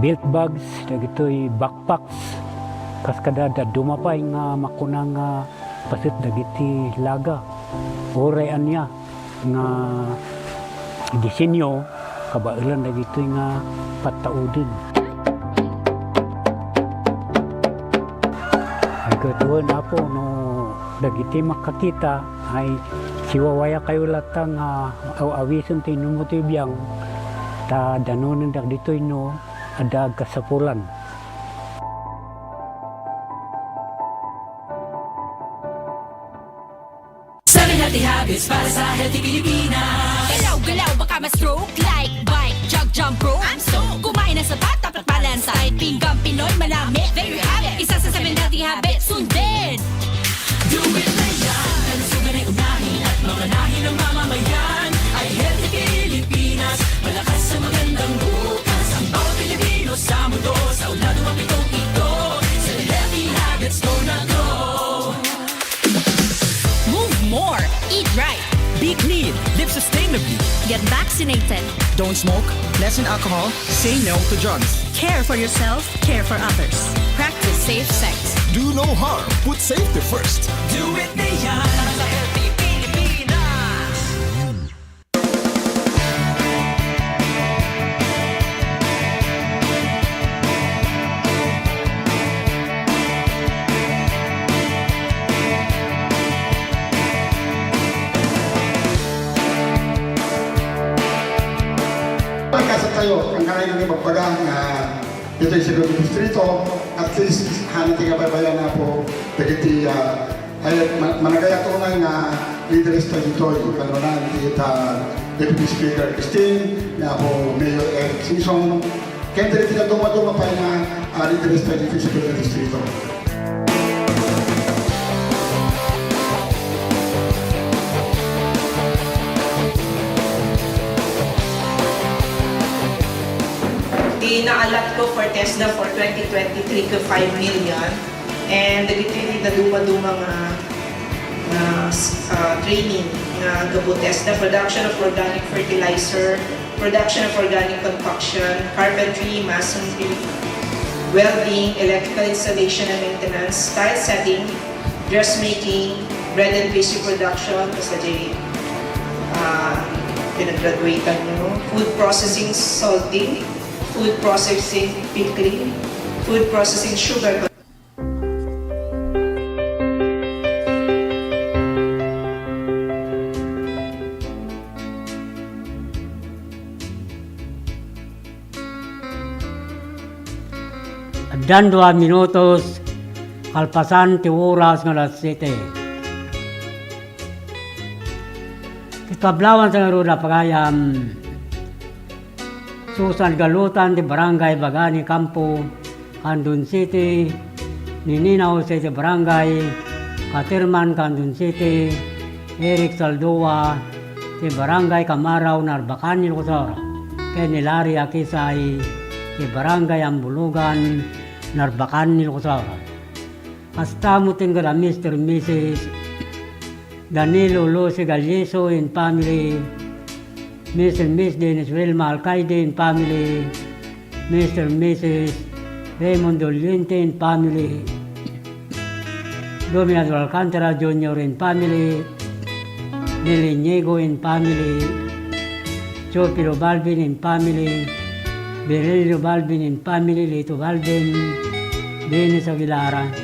belt bags, dagitoy backpacks, kas kada dadduma pay nga makuna nga paset dagiti laga. Uray ania nga disenyo, kabaelan dagitoy nga pattauden. Ay, ket wen, Apo, no dagiti makakita, ay siwawayakayo latta nga aw-awisen ti inummo ti biang, ta danonen dagditoy no adda agkasapulan. Seven healthy habits para sa healthy Pilipinas. Galaw-galaw, baka ma-stroke. Like, bike, jog, jump rope. I'm stoked. Kumain ng sapat, dapat balance. Kahit pinggang Pinoy, manami. There you have it. Isa sa seven healthy habits. Sundin. Do it na yan. Kalusugan ay unahin at mamanahin ng mamamayan. Ay healthy Pilipinas. Malakas sa magandang bukas. Ang bawat Pilipino sa mundo. Sa unado ang pitong ito. Seven healthy habits, go na go. Move more. Eat right. Be clean. Live sustainably. Get vaccinated. Don't smoke. Lessen alcohol. Say no to drugs. Care for yourself. Care for others. Practice safe sex. Do no harm. Put safety first. Do it na yan. Para sa healthy Pilipinas. Pagkasat tayo, ang kanay nga ibagbaga nga ditoy sa Distrito, at least, hana ti kabaybayan na po, dagiti, ah, ay, ma-, managayat unay nga leaders ta ditoy, kanunan ti ita Deputy Speaker Christine, nga po Mayor Eric Singson, ken dagiti naduma-duma pay nga, ah, leaders ta ditoy sa Distrito. Ti naalat ko for TESDA for twenty twenty-three ket five million, and dagiti naduma-duma nga, nga, ah, training nga gapu TESDA, production of organic fertilizer, production of organic compaction, carpentry, masonry, welding, electrical installation and maintenance, tile setting, dressmaking, bread and pastry production, basta di, ah, pinag-graduatean nyo, food processing, salting, food processing, pickling, food processing, sugar. Addan dua minutos kalpasan ti oras nga alas siete. Ti kablawan sa ngarud a pagayam, Susan Galutan ti Barangay Bagani Campo, Candon City, Ninina Jose ti Barangay Caterman, Candon City, Eric Saldua ti Barangay Kamarao, Narbacan, Ilocos Sur, ken ni Larry Akisay ti Barangay Ambulugan, Narbacan, Ilocos Sur. Kasta met ti kada Mister Missus Danilo Lucy Galliso and family, Mister Miss Dennis Wilma Alcaide and family, Mister Missus Raymond Doliente and family, Dominado Alcantara Junior and family, Nelly Niego and family, Teofilo Balbin and family, Virgilio Balbin and family, Lito Balbin, Dennis Aguilar,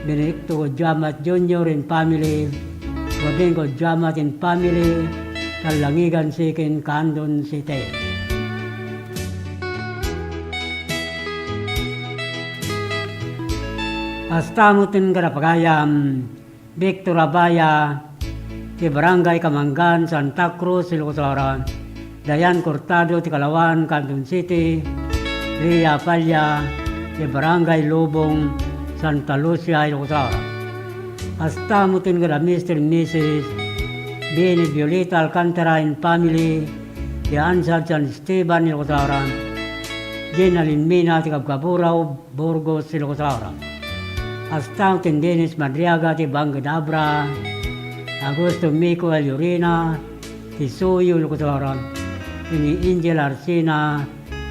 Benedicto Guamat Junior and family, Robin Guamat and family, Talangigan Second, Candon City. Kasta met ti kada pagayam, Victor Abaya, ti Barangay Kamangan, Santa Cruz, Ilocos Sur. Diane Cortado, ti Calaoan, Candon City. Ria Palla, ti Barangay Lubong, Santa Lucia, Ilocos Sur. Kasta met ti kada Mister and Missus Benny Violeta Alcantara and family, ti Ansad San Esteban, Ilocos Sur. Gina Linmina, ti Kabkaburao, Burgos, Ilocos Sur. Kasta met ti Dennis Madriaga ti Bangked Abra, Augusto Mico Alurina, ti Suyo, Ilocos Norte, ken ni Angel Arsina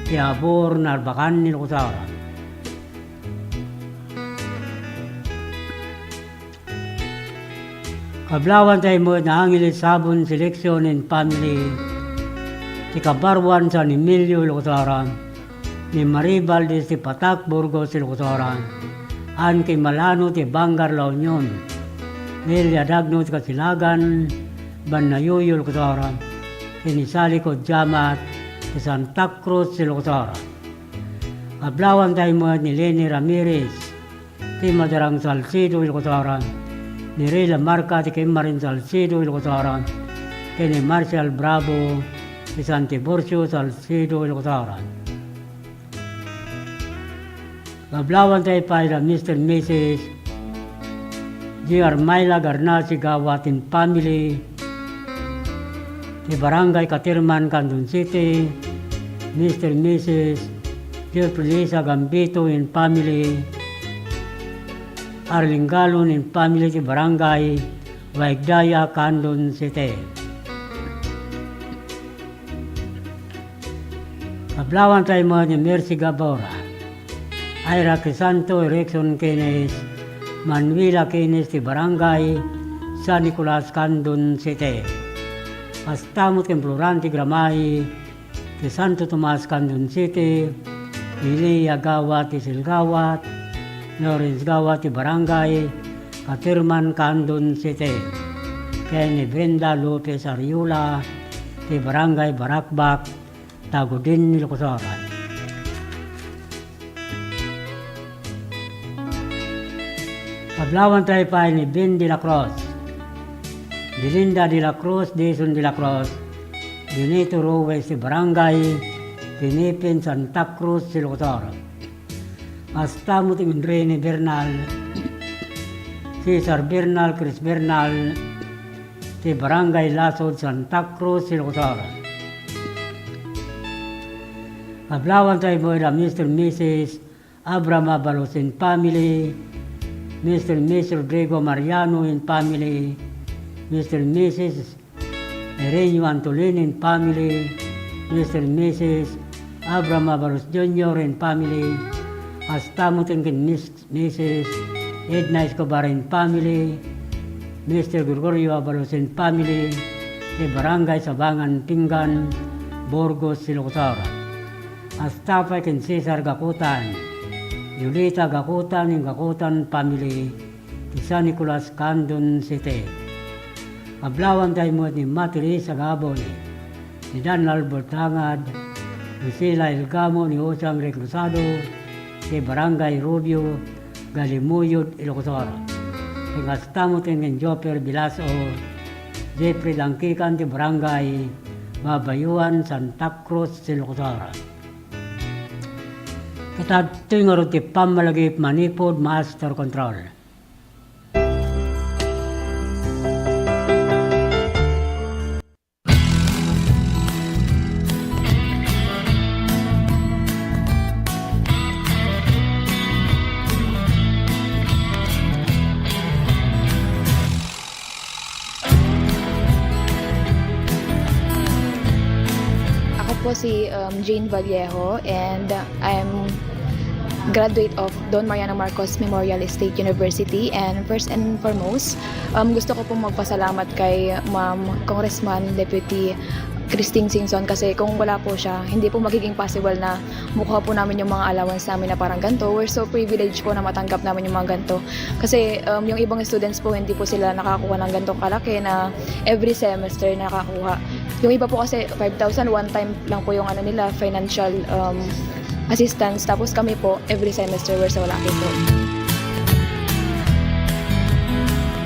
ti Abor, Narbacan, Ilocos Norte. Kablawantay met ni Angeles Sabon Selection and family, ti Kabaruan San Emilio, Ilocos Norte, ni Marie Valdez ti Patak, Burgos, Ilocos Norte, Ann Kimalano ti Bangar La Union, Nelia Dagno ti Kasilagan, Banayuyo, Ilocos Norte, ken ni Sally Codiamat ti Santa Cruz, Ilocos Norte. Kablawantay met ni Leni Ramirez, ti Madarang, Salcedo, Ilocos Norte, ni Rey Lamarca ti Kimmarin, Salcedo, Ilocos Norte, ken ni Marshall Bravo ti San Tiburcio, Salcedo, Ilocos Norte. Kablawantay pay da Mister Missus G. Armila Garnasi Gawat and family, ti Barangay Caterman, Candon City, Mister Missus Jeffrey Lisa Gambito and family, Arlinggalon and family, ti Barangay Waigdaya, Candon City. Kablawantay met ni Mercy Gabora, Ira Crisanto, Erickson Keynes, Manuela Keynes ti Barangay San Nicolas, Candon City. Kasta met ken Florante Gramay ti Santo Tomas, Candon City, Elia Gawat ti Silgawat, Lawrence Gawat ti Barangay Caterman, Candon City, ken ni Brenda Lopez Ariola ti Barangay Barakbak, Tagudin, Ilocos Norte. Kablawantay pay ni Ben de la Cruz, Belinda de la Cruz, Dison de la Cruz, Benito Ruiz ti Barangay Pinipen, Santa Cruz, Ilocos Norte. Kasta met ni Rene Bernal, Cesar Bernal, Chris Bernal, ti Barangay Lasod, Santa Cruz, Ilocos Norte. Kablawantay met da Mister Missus Abraham Abalos and family, Mister Missus Rodrigo Mariano and family, Mister Missus Erenio Antolin and family, Mister Missus Abraham Abalos Junior and family, kasta met ken Miss Missus Edna Escobar and family, Mister Gregorio Abalos and family, ti Barangay Sabangan Pinggan, Burgos, Ilocos Norte. Kasta pay ken Cesar Gakutan, Yolita Gakutan and Gakutan family, ti San Nicolas, Candon City. Kablawantay met ni Matiris Agaboy, ni Daniel Bertangad, ni Sila Ilgamo, ni Jose Angre Cruzado, ti Barangay Rubio, Galimuyod, Ilocos Norte. Ken kasta met ken Joper Bilaso, Jeffrey Langkikan ti Barangay Babayuan, Santa Cruz, Ilocos Norte. Ket adtoy ngarud ti pammalagip manipud master control. Ako po si, um, Jane Vallejo, and I'm graduate of Don Mariano Marcos Memorial State University. And first and foremost, um, gusto ko pong magpasalamat kay Ma'am Congressman Deputy Christine Singson, kasi kung wala po siya, hindi po magiging possible na makuha po namin yung mga allowance namin na parang ganito. We're so privileged po na matanggap namin yung mga ganito. Kasi, um, yung ibang students po, hindi po sila nakakuha ng ganitong kalaki na every semester nakakuha. Yung iba po kasi, five thousand, one time lang po yung ano nila, financial, um, assistance. Tapos kami po, every semester, we're so lucky po.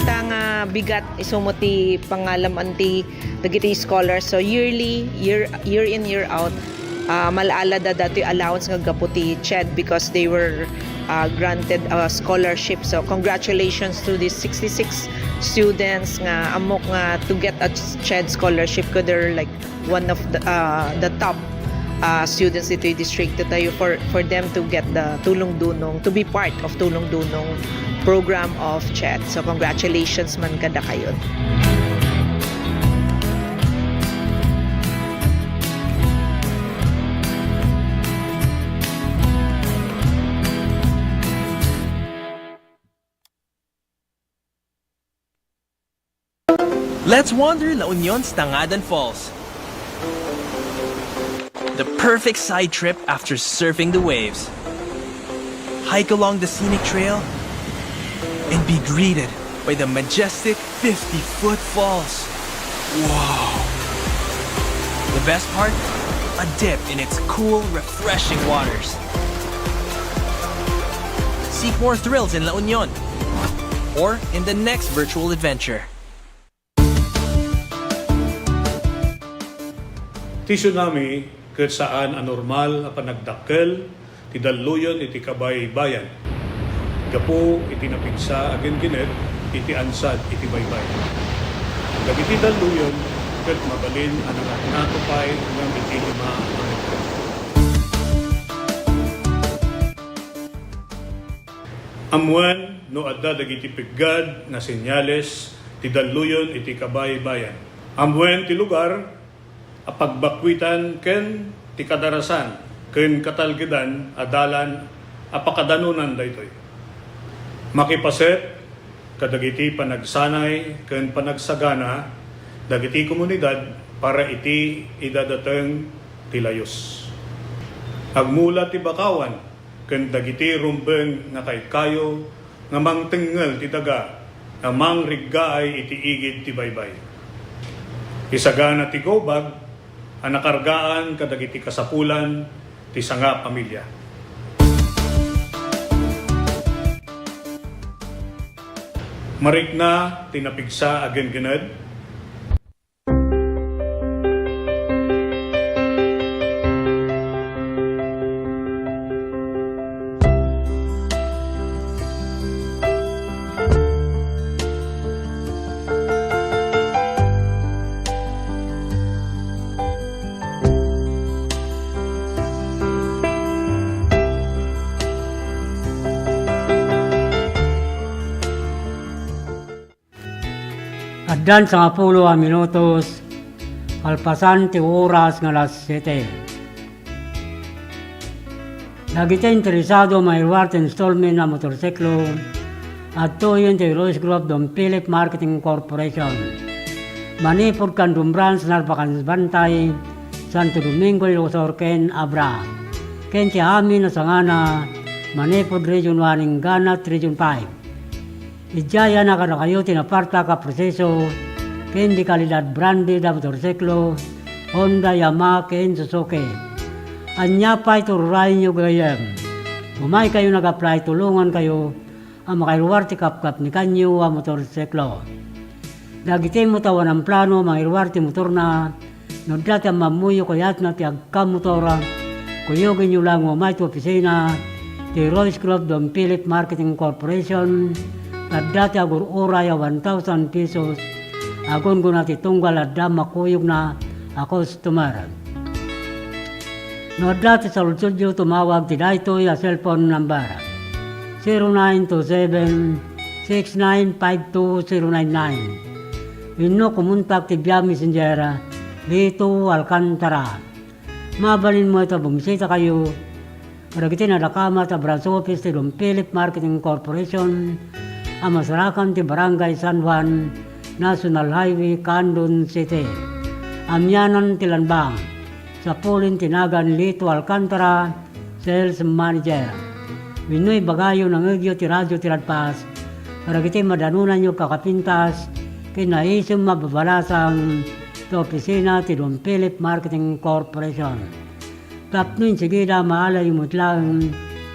Ta nga bigat, isu met ti pangalam-an ti dagiti scholars. So, yearly, year, year in, year out, ah, mal-ala da datoy allowance nga gapu ti CHED because they were, ah, granted a scholarship. So, congratulations to these sixty-six students nga ammok nga to get a CHED scholarship, 'cause they're, like, one of the, ah, the top, ah, students ditoy distrito tayo for, for them to get the Tulong Dunong, to be part of Tulong Dunong program of CHED. So, congratulations man kadakayo. Let's wander La Union's Tangadan Falls. The perfect side trip after surfing the waves. Hike along the scenic trail and be greeted by the majestic fifty-foot falls. Wow! The best part? A dip in its cool, refreshing waters. Seek more thrills in La Union or in the next virtual adventure. Ti tsunami ket saan a normal a panagdakkel ti dalluyon iti kabaybayan. Gapu iti napigsa a genggenet iti ansad iti baybay. Dagiti dalluyon ket mabalin a nangatngato pay ngem iti lima a metro. Ammoen no adda dagiti peggad nga senyales ti dalluyon iti kabaybayan. Ammoen ti lugar a pagbakkuitan ken ti kadarasan ken katalgedan a dalan a pakadanonan daytoy. Makipaset kadagiti panagsanay ken panagsagana dagiti komunidad para iti idadateng ti layus. Agmula ti bakawan ken dagiti rumbeng nga kaykayo nga mangtengngel ti daga nga mangriggaay iti igid ti baybay. Isagana ti gubag a nakargaan kadagiti kasapulan ti sangapamilya. Marikna ti napigsa a genggened. Addan sangapulo a minutos kalpasan ti oras nga alas siete. Dagiti interesado mairuar ti installment a motorsiklo, adtoyen ti Heroes Group Don Philip Marketing Corporation. Manipud Candon Branch, Narvacan Bantay, Santo Domingo, Ilocos Sur ken Abra. Ken ti amin a sangana, manipud Region one inggana Region five. Idiay a kadakayo ti napartak a proseso ken di kalidad branded a motorsiklo, Honda, Yamaha, ken Suzuki. Ania pay ti ururayenyo gayam? Umaykayo nag-apply, tulongankayo a makairuar ti kapkapnikanyo a motorsiklo. Dagiti met awan plano a mangiruar ti motorna, no adda ti ammammoyo kayatna ti agkamotor, kuyogenyo laeng umay ti opisina ti Royce Group Don Philip Marketing Corporation, ta adda ti agur-uray a one thousand pesos, agunggona ti tunggal adda makuyogna a customer. No adda ti saludsodyo, tumawag ti daytoy a cellphone number, zero nine two seven, six nine five two zero nine nine. Wenno kumontak ti via Messenger, Lito Alcantara. Mabalin met a bumisitakayo kadagiti nadakamat a branch office ti Don Philip Marketing Corporation a masarakan ti Barangay San Juan, National Highway, Candon City. Amianan ti landang. Sapulen ti nagan Lito Alcantara, Sales Manager. Wenno ibagayo, nangegyo ti radio ti Radpas kadagiti madanonanyo a kakapintas ken naisem a babalasang ti opisina ti Don Philip Marketing Corporation. Tapno insigida, maalayo met laeng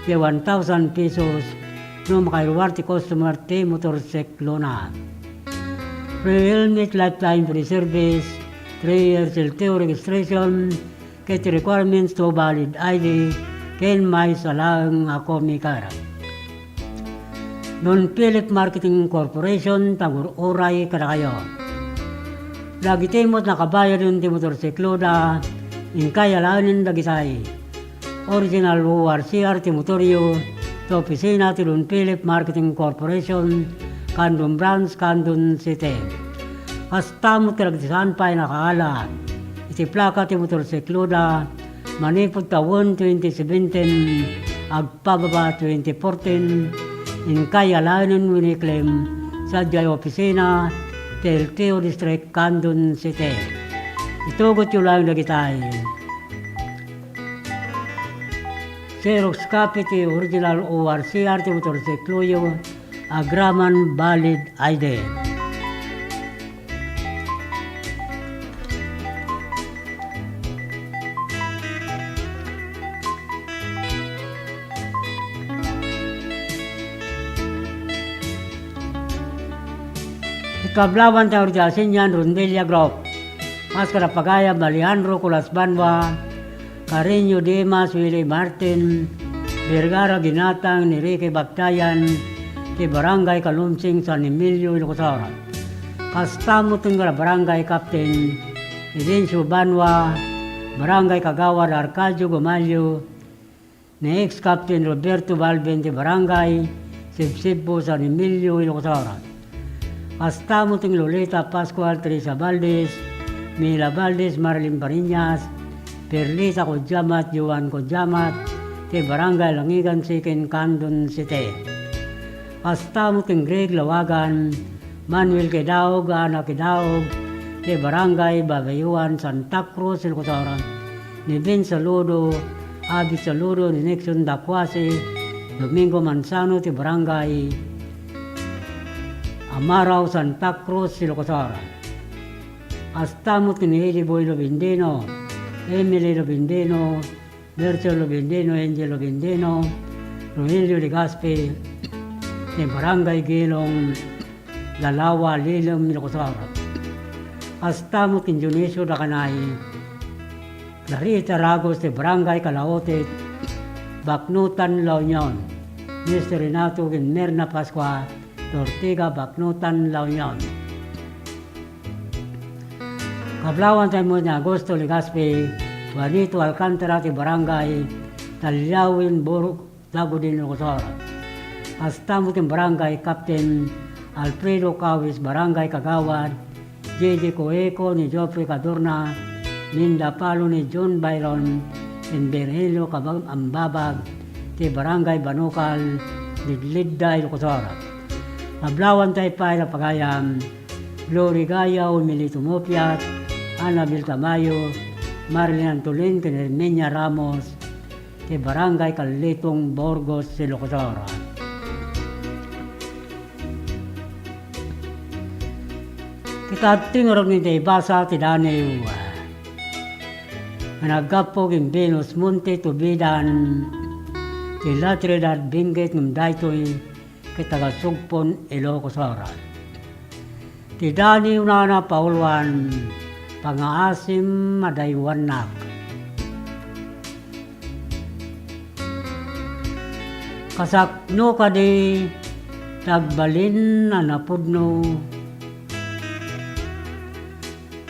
ti one thousand pesos no makairuar ti customer ti motorsiklona. Free helmet, lifetime free service, three years L T O registration, ket requirements to valid I D ken maysa laeng a co-maker. Don Philip Marketing Corporation, ti agur-uray kadakayo. Dagiti met nakabayaden ti motorsikloda, inkay alaenen dagitay. Original O R C R ti motoryo, ti opisina ti Don Philip Marketing Corporation, Candon Branch, Candon City. Kasta met kadagiti saan pay nakaala iti plaka ti motorsikloda, manipud tawen twenty seventeen, agpababa twenty fourteen, inkay alaenen wenno i-claim sadiay opisina T L T O District, Candon City. Itugotyo laeng dagitay. Xerox copy ti original O R C R ti motorsikloyo, agraman valid I D. Ikablawanta iti Asinian Rondelia Group. Kas kada pagayam, Alejandro Colas Banwa, Carreño Dimas, Willie Martin, Vergara Ginatang, ni Ricky Baktayan, ti Barangay Kalumsing, San Emilio, Ilocos Sur. Kasta met ken kada Barangay Captain Edencio Banwa, Barangay Kagawad Arcadio Gomalio, ni ex-Captain Roberto Balben ti Barangay Sibsibbo, San Emilio, Ilocos Sur. Kasta met ni Lolita Pascual, Teresa Valdez, Mila Valdez, Marilyn Fariñas, Perlita Codiamat, Joan Codiamat, ti Barangay Langigan Second, Candon City. Kasta met ni Greg Lawagan, Manuel Kidaog, Ana Kidaog, ti Barangay Babayuan, Santa Cruz, Ilocos Sur, ni Ben Saludo, Abit Saludo, ni Nixon Dacuasi, Domingo Manzano, ti Barangay Amarao, Santa Cruz, Ilocos Sur. Kasta met ni Eli Boy Lobendino, Emily Lobendino, Berto Lobendino, Angel Lobendino, Rogelio Legaspi, ti Barangay Gilong, Lalawa, Lilem, Ilocos Sur. Kasta met ni Dionisio Dacanay, Larita Ragos, ti Barangay Kalaotit, Baknotan, La Union. Mister Renato ken Merna Pascua, ti Ortiga, Baknotan, La Union. Kablawanta met ni Augusto Legaspi, Juanito Alcantara, ti Barangay Taliawen, Burog, Dagudin, Ilocos Sur. Kasta met ni Barangay Captain Alfredo Cawis, Barangay Kagawad J J Coeco, ni Geoffrey Cadorna, Minda Palo, ni John Byron, ken Virgilio Cabag-, Ambabag, ti Barangay Banukal, Lidlidda, Ilocos Sur. Kablawanta pay a pagayam, Glory Gayaw, Melito Mupiat, Annabel Tamayo, Marilyn Antolin, ken Herminia Ramos, ti Barangay Kalitong, Burgos, Ilocos Sur. Ket adtoy ngarud nga ibasa ti daniw nga naggapu ken Venus Monte Tubidan, ti La Trinidad Benguet, ngem daytoy ket taga-Sugpon, Ilocos Sur. Ti daniw nana, pauloan, pangngaasim a daywannak. Kasano kadi ti agbalin a napudno?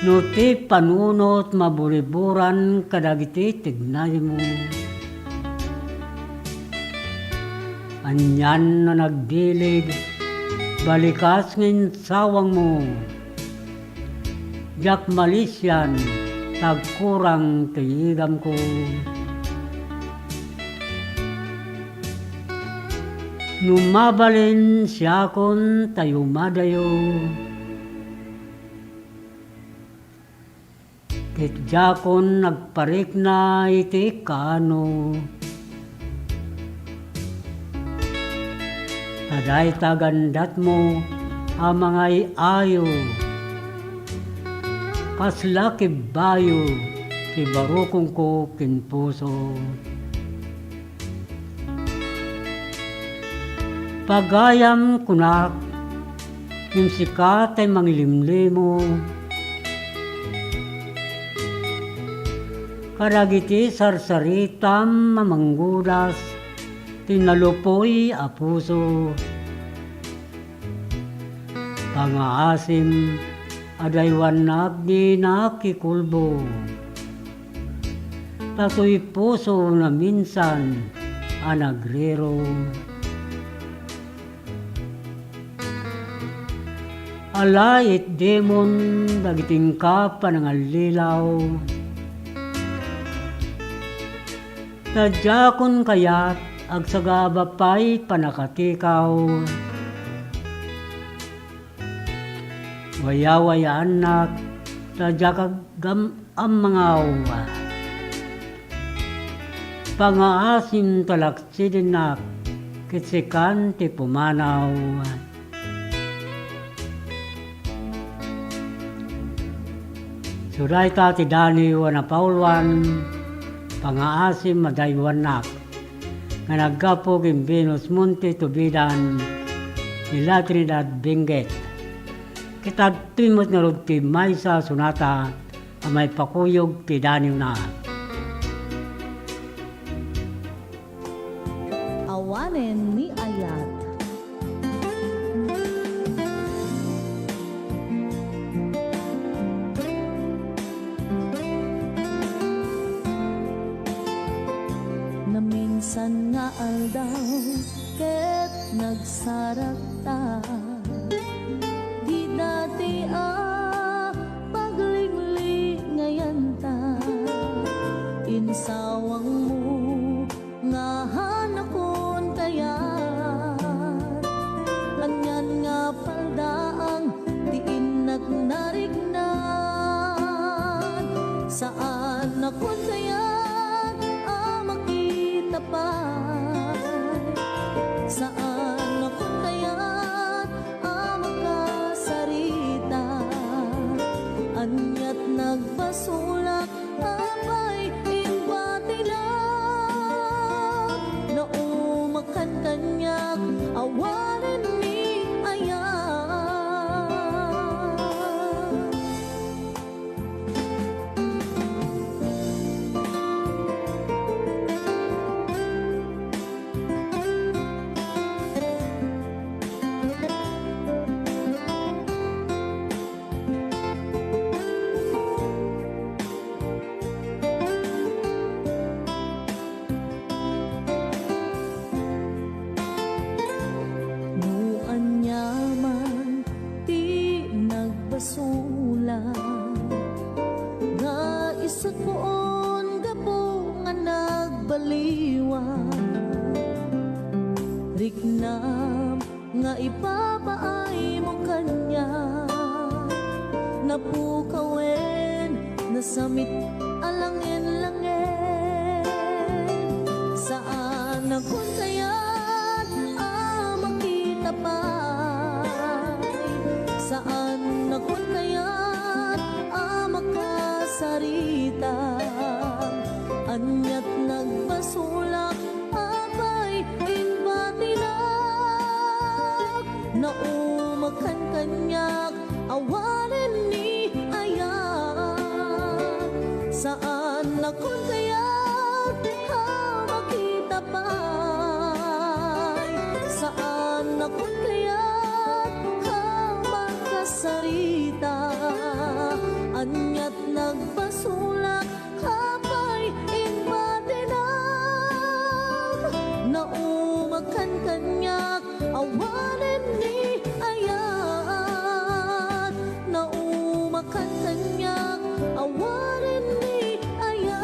No ti panunot maburiburan kadagiti tignaymo, anian a nagbileg, balikas nga insawangmo. Diak malisian, ta agkurang ti igamko. No mabalin, siakon ta yumadayo. Ket diakon agparikna iti kaano. Ta dayta gandatmo a mangay-ayo, kasla kibbayo ti barukongko ken puso. Pagayam kunak, ngem sika tay mangilimlimo kadagiti sarsaritam a manggudas ti nalupoy a puso. Pangngaasim a daywannak dinak ikulbo. Ta toy puso naminsan a nagriro. Ala, itdimon dagiti inka panangallilaw. Ta diakon kayat agsagaba pay pannakatikaw. Wayawayaannak, ta diak agam-ammangaw. Pangaasim ta laksidennak, ket sikan ti pumanaw. Isu dayta ti daniw a napauloan, pangaasim a daywannak, nga naggapu ken Venus Monte Tubidan ni La Trinidad Benguet. Ket adtoy met ngarud ti maysa a sonata a maipakuyog ti daniwna. Awanen ni Ayat. Naminsan nga aldaw ket nagsarakta. Ti dati a paglinglingayan ta, insawangmo nga hanakon kayat. Anian nga paldaang ti innak nariknan, saan nakon kayat a makita pay. Saan nakon kayat a makasarita. Aniat nagbasolak, apay, imbatinak. Naumakan kaniak, awanen ni Ayat. No aniaman ti nagbasolak, nga isu poon gapu nga nagbaliwan, riknam nga ipapaaymo kaniak. Napukawen, nasamit a langen-langen. Saan nakon kayat a makita pay. Saan nakon kayat a makasarita. Aniat nagbasolak, apay, imbatinak. Naumakan kaniak, awanen ni Ayat. Saan nakon kayat a makita pay. Saan nakon kayat a makasarita. Aniat nagbasolak, apay, imbatinak. Naumakan kaniak, awanen ni Ayat. Naumakan kaniak, awanen ni Ayat.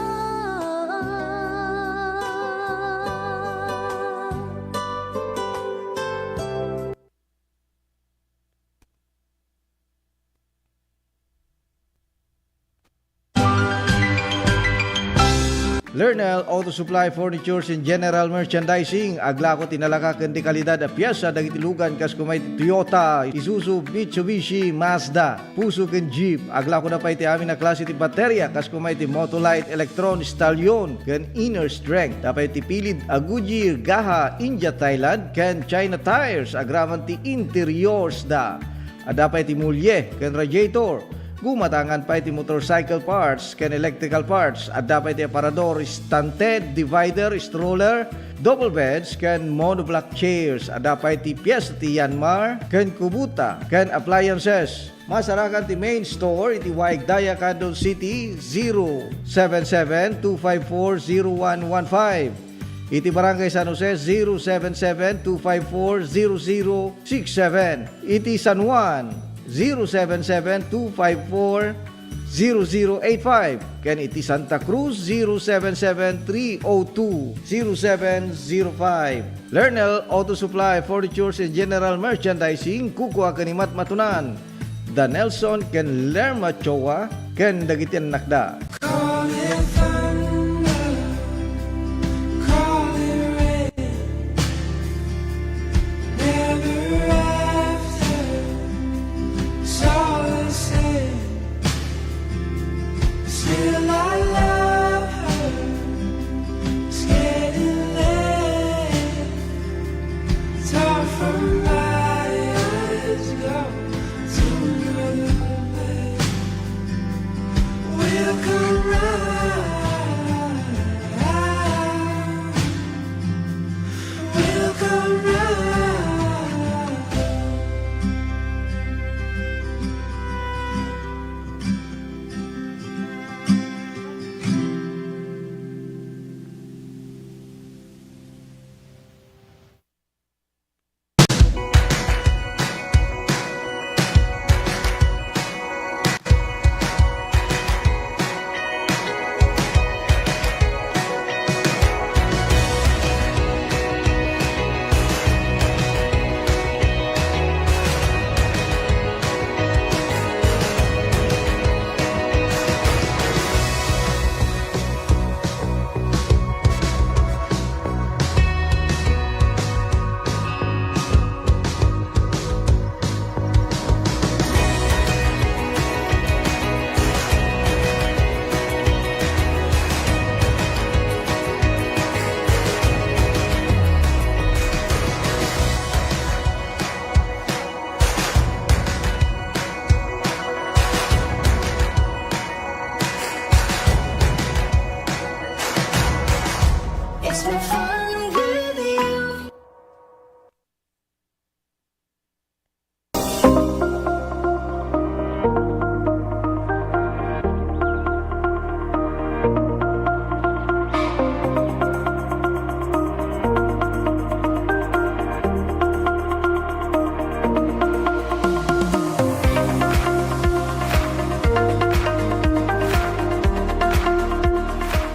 Lernel Auto Supply Furnitures and General Merchandising, aglako ti nalaka ken di kalidad a piesa dagiti lugan kas kuma iti Toyota, Isuzu, Mitsubishi, Mazda, Fuso ken Jeep. Aglako da pay ti amin a klase ti bateria kas kuma iti Motolite, Electron, Stallion, ken Inner Strength. Da pay ti pilid a Goodyear, Gaha, India, Thailand, ken China tires, agraman ti interiors da. Adda pay ti mulye ken radiator. Gumatangan pay ti motorcycle parts ken electrical parts. Adda pay ti aparador, stand, divider, stroller, double beds, ken monoblock chairs. Adda pay ti piesta ti Yanmar ken Kubota ken appliances. Masarakan ti main store iti Waig Daya, Candon City, zero seven seven two five four zero one one five. Iti Barangay San Jose, zero seven seven two five four zero zero six seven. Iti San Juan, zero seven seven two five four zero zero eight five. Ken iti Santa Cruz, zero seven seven three oh two zero seven zero five. Lernel Auto Supply, Furnitures and General Merchandising, kukua ken ni Matmatunan. da Nelson ken Lerma Choa ken dagiti annakda. Call it thunder, call it rain, never after, it's all the same. Still I love her, it's getting late. It's hard for my eyes go to another place. We'll come round, we'll come round. It's been fun with you.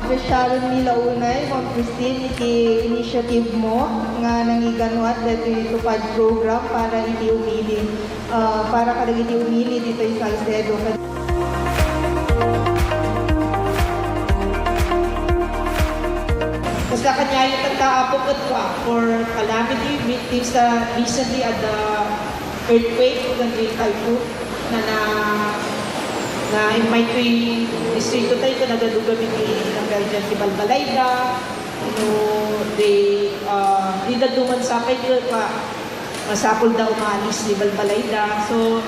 Specialen mi la unay, Ma'am Christine, iti initiative mo nga nangiganuat daytoy TUPAD program para iti umili, ah, para kadagiti umili ditoy Salcedo. Kasla kaniayo tatta, Apo, ket for calamity victims, ah, recently at the earthquake, ken di typhoon, na, na, na immay toy distrito tayo, ken nagadugan iti napeldian ti balbalayda, no, di, ah, di dadduma sapay, di pa, masapul da umalis ti balbalayda. So,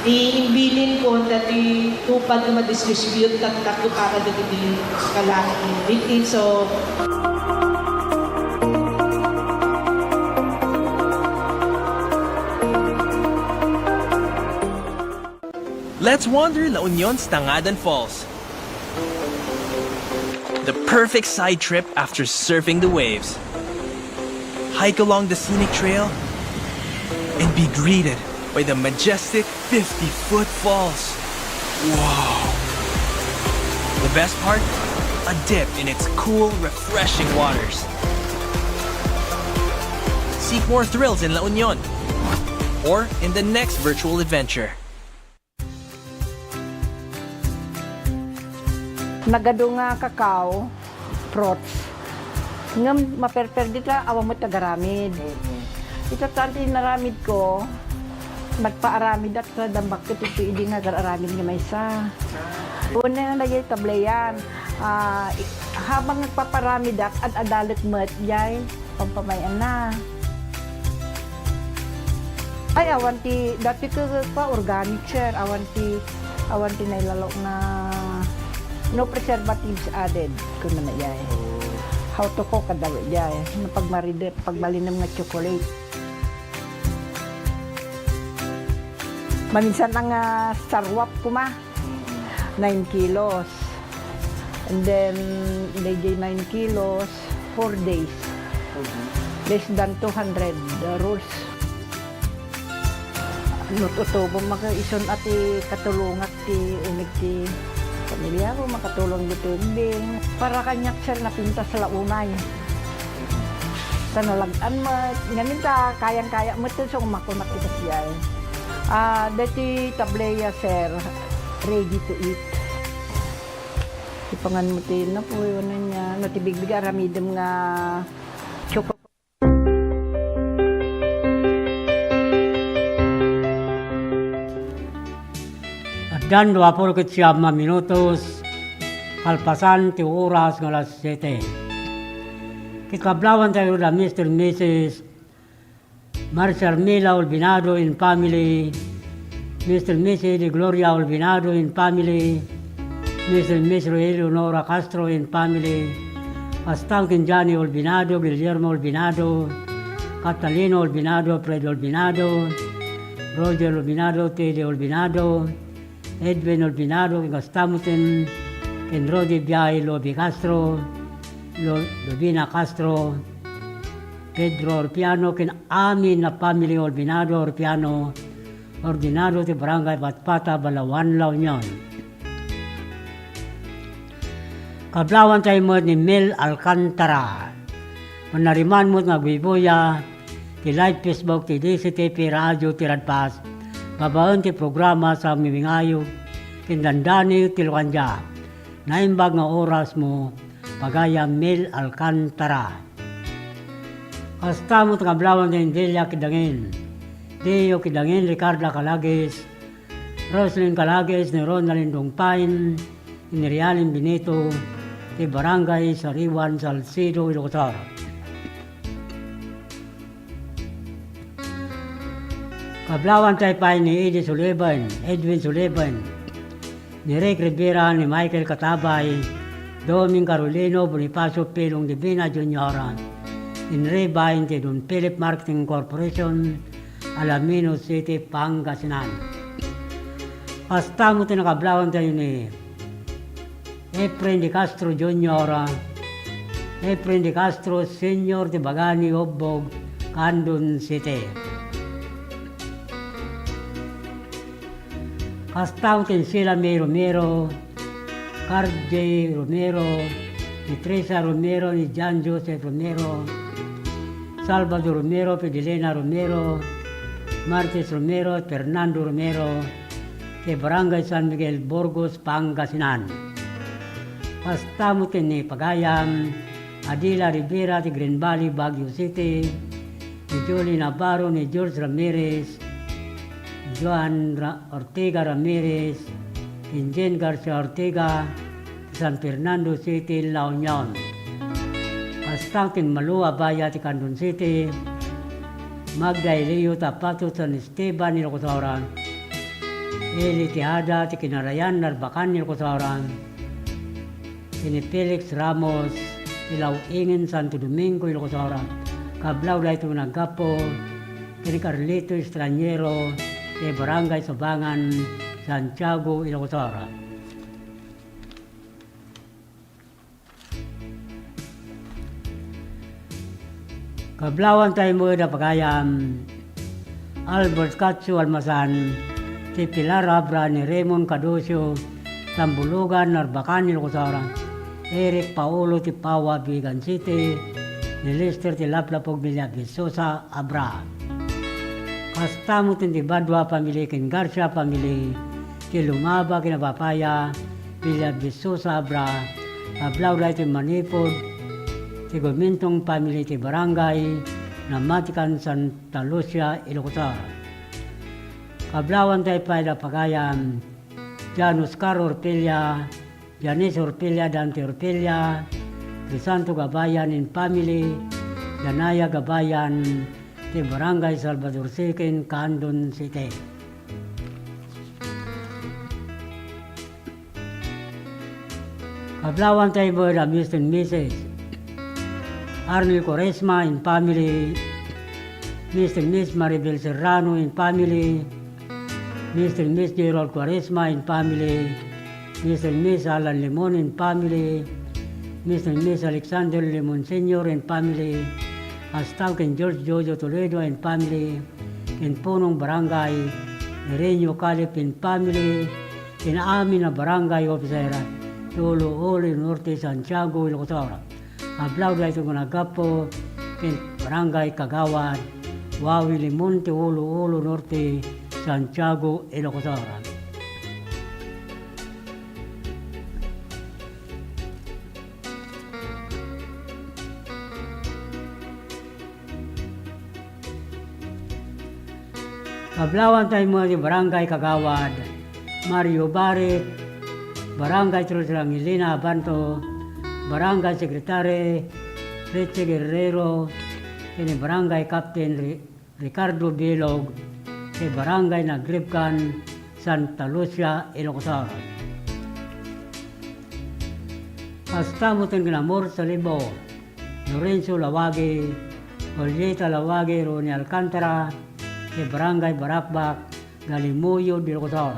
di imbilin ko dati TUPAD nga ma-distribute tatta para dagiti calamity victims. So, Let's wander La Union's Tangadan Falls. The perfect side trip after surfing the waves. Hike along the scenic trail and be greeted by the majestic fifty-foot falls. Wow! The best part? A dip in its cool, refreshing waters. Seek more thrills in La Union or in the next virtual adventure. Nagadu nga kakao, fruits. Ngem maperper dita, awan met agaramid. Mhm. Ita tan ti inaramid ko, nagpaaramidak ta dambak ket iti idi nga agar-aramid nga maysa. Una nga dayay tableyan. Ah, i-, habang nagpaparamidak, ad-adalek met jay pampamay-anna. Ay, awan ti, dati ket pa organic, sir. Awan ti, awan ti nailalo nga no preservatives added, kunana jay. How to cook, kada jay. No pagmaride-, pagbalinem nga chocolate. Maminsan nga sarwap koma. Nine kilos. And then, dayjay nine kilos, four days. Mhm. Less than two hundred, uh, rolls. No tutubo, maka-, isun a ti katulongak ti uneg ti pamilya ko, makatulong ditoy ugbing. Para kaniak, sir, napintas la unay. Ta nalag-an met. Ngamin ta, kayang-kaya met, so, makunak ita siya, eh. Ah, dati tablea, sir, ready to eat. Ipangan mo ti napuy, ano niya, no, ti bigbig aramidem nga choco. Addan dua puluh ket siam a minutos, kalpasan ti oras nga alas siete. Ket kablawantayo da Mister Missus Marcia Armila Olvinado and family, Mister Missus De Gloria Olvinado and family, Mister Miss Rogelio Nora Castro and family, kasta ken Johnny Olvinado, Guillermo Olvinado, Catalino Olvinado, Fred Olvinado, Roger Olvinado, Teddy Olvinado, Edwin Olvinado, ken kasta met ken Rodi Biay, Lobi Castro, Lo-, Lobina Castro, Pedro Orpiano, ken amin a family Olvinado Orpiano, ordinado ti Barangay Patpata, Balaoan, La Union. Kablawantayo met ni Mel Alcantara. Mannariman met nga agbuybuya ti live Facebook ti D C T P Radio ti Radpas, babaen ti programa sa Mimingayog ken Dandani ti Lukandia. Naimbag nga oras mo, pagayam Mel Alcantara. Kasta met nga kablawantayo ni Delia Kidangin, Deo Kidangin, Ricarda Calagis, Roslyn Calagis, ni Ronald Indong Pain, ni Rialin Benito, ti Barangay Sariwan, Salcedo, Ilocos Sur. Kablawantayo pay ni Eddie Sullivan, Edwin Sullivan, ni Rick Rivera, ni Michael Katabay, Doming Carolino, Bonifacio Pilong Divina Junior, Henry Bain ti Don Philip Marketing Corporation, Alaminos City, Pangasinan. Kasta met ti nakablawantayo ni Efren De Castro Junior, Efren De Castro Senior ti Bagani, Ubbog, Candon City. Kasta met ken Sheila May Romero, Carl J Romero, ni Teresa Romero, ni John Joseph Romero, Salvador Romero, Fidelina Romero, Martes Romero, Fernando Romero, ti Barangay San Miguel, Burgos, Pangasinan. Kasta met ken ni pagayam Adela Rivera ti Green Valley, Baguio City, ni Julie Navarro, ni George Ramirez, Joan Ra-, Ortega Ramirez, ken Jen Garcia Ortega, ti San Fernando City, La Union. Kasta ken Malu Abaya ti Candon City, Magda Elio Tapato, San Esteban, Ilocos Sur, Eli Tejada ti Kinarayan, Narbacan, Ilocos Sur, ken ni Felix Ramos ti Law-ingen, Santo Domingo, Ilocos Sur. Kablaw daytoy nga naggapu ken ni Carlito Estraniero ti Barangay Sabangan, Santiago, Ilocos Sur. Kablawantayo met a pagayam Albert Cacho Almasan, ti Pilar Abra, ni Raymond Cadocio, Tambulugan, Narbacan, Ilocos Sur, Eric Paolo ti Paua, Vigan City, ni Lester ti Laplapog, Villa Visosa, Abra. Kasta met ti Badua family ken Garcia family, ti Lumaba ken Apapaya, Villa Visosa, Abra. Kablaw daytoy manipud ti Gumintong family ti Barangay Namatican, Santa Lucia, Ilocos Sur. Kablawantayo pay da pagayam Jan Oscar Orpella, Janice Orpella, Dante Orpella, Crisanto Gabayan and family, Janaya Gabayan, ti Barangay Salvador Second, Candon City. Kablawantayo met da Mister and Missus Arnel Cuaresma and family, Mister and Miss Maribel Serrano and family, Mister and Miss Gerald Cuaresma and family, Mister and Miss Alan Limon and family, Mister and Miss Alexander Limon Senior and family, kasta ken George Jojo Toledo and family, ken punong barangay Renio Calip and family, ken amin a barangay officer ti Ulu-Ulu Norte, Santiago, Ilocos Sur. Kablaw daytoy nga naggapu ken barangay kagawad Wawi Limon ti Ulu-Ulu Norte, Santiago, Ilocos Sur. Kablawanta met ni Barangay Kagawad Mario Barit, Barangay Treasurer Angelina Abanto, Barangay Secretary Richie Guerrero, ken ni Barangay Captain Ri-, Ricardo Bilog, ken Barangay Nagribkan, Santa Lucia, Ilocos Sur. Kasta met ken ni Amor Salibo, Lorenzo Lawagi, Julieta Lawagi, Ronnie Alcantara, ken Barangay Baracbac, Galimuyod, Ilocos Sur.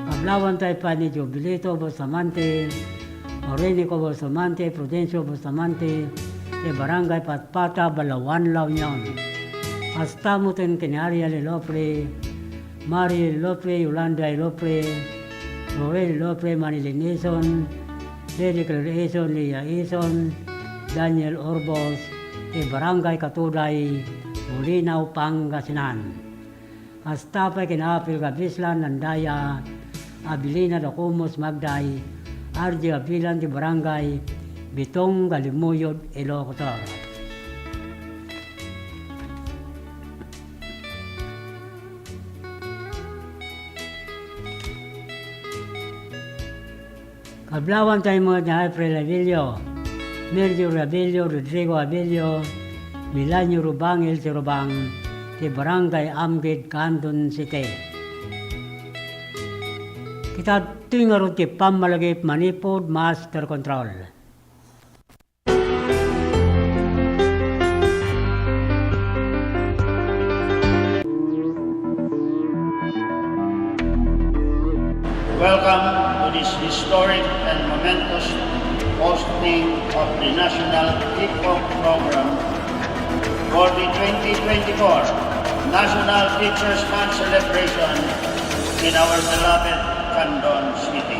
Kablawanta met ni Jobilito Bustamante, Orinico Bustamante, Prudencio Bustamante, ken Barangay Patpata, Balaoan, La Union. Kasta met ken ni Ariel Ilopre, Mario Ilopre, Yolanda Ilopre, Roel Ilopre, Manilyn Ison, Lily Claire Ison, Leah Ison, Daniel Orbos, ken Barangay Katuday, Bolinao, Pangasinan. Kasta pay ken ni Apil Gabislan Landaya, Abilina Dacumus Magday, R J Abilan ti Barangay Bitong, Galimuyod, Ilocos Sur. Kablawanta met ni April Abilio, Mercury Abilio, Rodrigo Abilio, Milanio Rubangil ti Rubang, ti Barangay Amgid, Candon City. Kita ditoy ngarud ti pammalagip manipud master control. Welcome to this historic and momentous hosting of the National Hip Hop Program for the twenty twenty-four National Teachers' Month celebration in our beloved Candon City.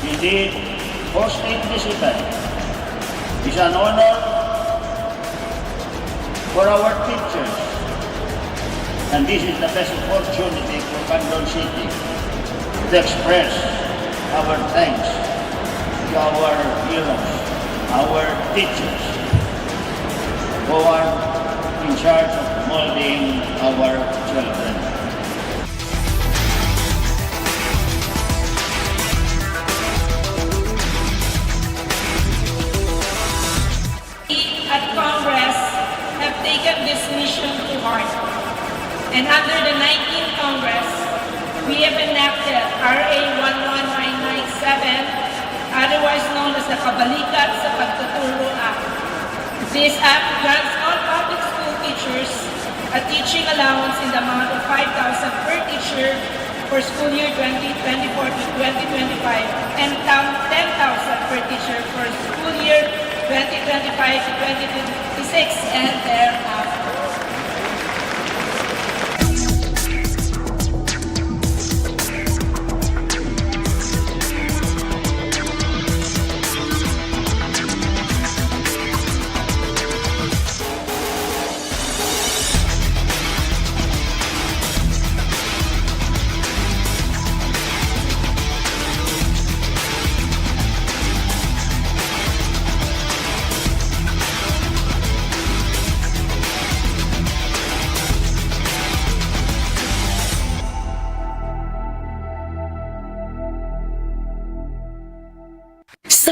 Indeed, hosting this event is an honor for our teachers. And this is the best opportunity for Candon City to express our thanks to our heroes, our teachers, who are in charge of molding our children. We at Congress have taken this mission to heart. And under the nineteenth Congress, we have enacted R A one one nine nine seven, otherwise known as the Kabalikat sa Pagtuturo Act. This act grants all public school teachers a teaching allowance in the amount of five thousand per teacher for school year twenty twenty-four to twenty twenty-five and down ten thousand per teacher for school year twenty twenty-five to twenty twenty-six and thereafter.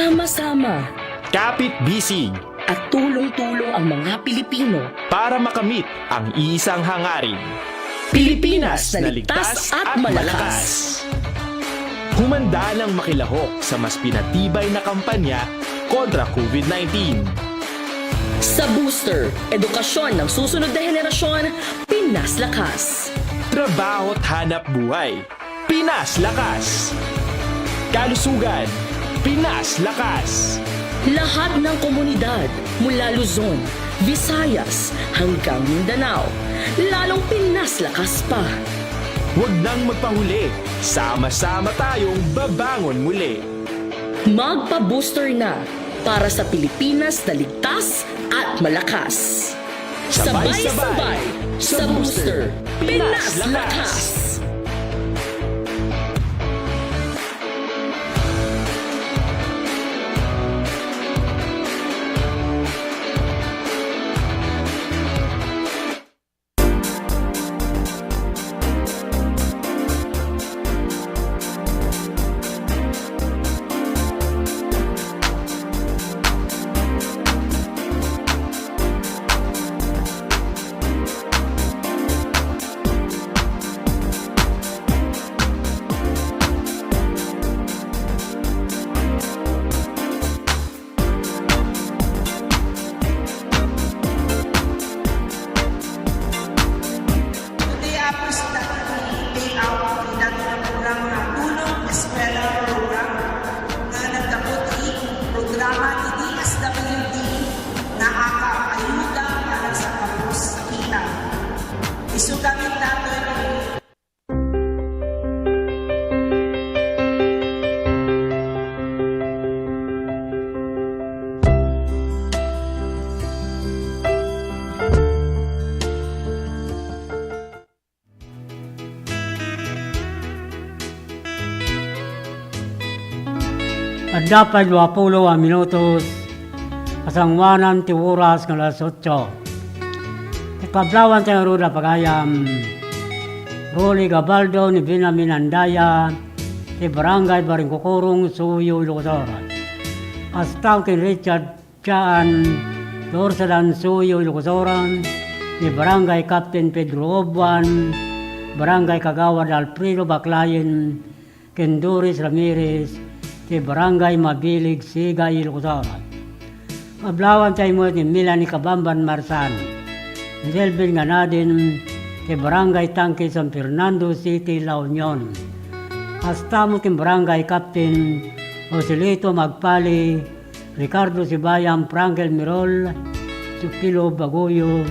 Sama-sama. Kapit-bisig. At tulong-tulong ang mga Pilipino. Para makamit ang isang hangarin. Pilipinas na ligtas at malakas. Humanda nang makilahok sa mas pinatibay na kampanya kontra covid nineteen. Sa booster, edukasyon ng susunod na henerasyon, Pinas Lakas. Trabaho at hanap buhay. Pinas Lakas. Kalusugan. Pinas Lakas. Lahat ng komunidad mula Luzon, Visayas hanggang Mindanao. Lalong Pinas lakas pa. Huwag nang magpahuli. Sama-sama tayong babangon muli. Magpa-booster na para sa Pilipinas na ligtas at malakas. Sabay-sabay sa booster, Pinas lakas. Today, apos dagiti payout iti dagiti programa nga Tulong Eskwela Program nga naggapu ti programa ti D S W D nga AKAP, Ayuda para sa Kapos Sakita. Isu kami datoy Adda pay duapulo a minutos a sanguanan ti oras nga alas otso. Ti kablawanta ngarud a pagayam, Rolly Gabaldo ni Benjamin Andaya, ti Barangay Baringkukurong, Suyo, Ilocos Sur. Kasta ken Richard Chaan, Dorsadan, Suyo, Ilocos Sur, ni Barangay Captain Pedro Obuan, Barangay Kagawad Alfredo Baclayen, ken Doris Ramirez, ti Barangay Mabilig, Sigay, Ilocos Sur. Kablawanta met ni Melanie Kabamban Marsan, ni Delvin Ganadin, ti Barangay Tangke, San Fernando City, La Union. Kasta met ken Barangay Captain Joselito Magpali, Ricardo Sibayam, Frankel Mirol, Teofilo Bagoyo,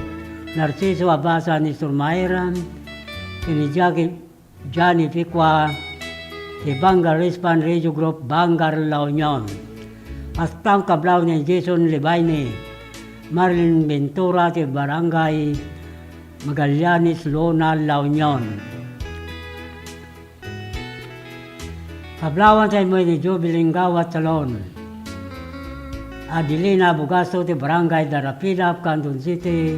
Narciso Abasa, Nestor Maera, ken ni Jackie Johnny Picua, ti Bangar Response Radio Group, Bangar, La Union. Kasta met kablawanta ni Jason Libaine, Marilyn Ventura, ti Barangay Magallanes Luna, La Union. Kablawanta met ni Jubilin Gawat Salon, Adelina Bugaso, ti Barangay Darapida, Candon City,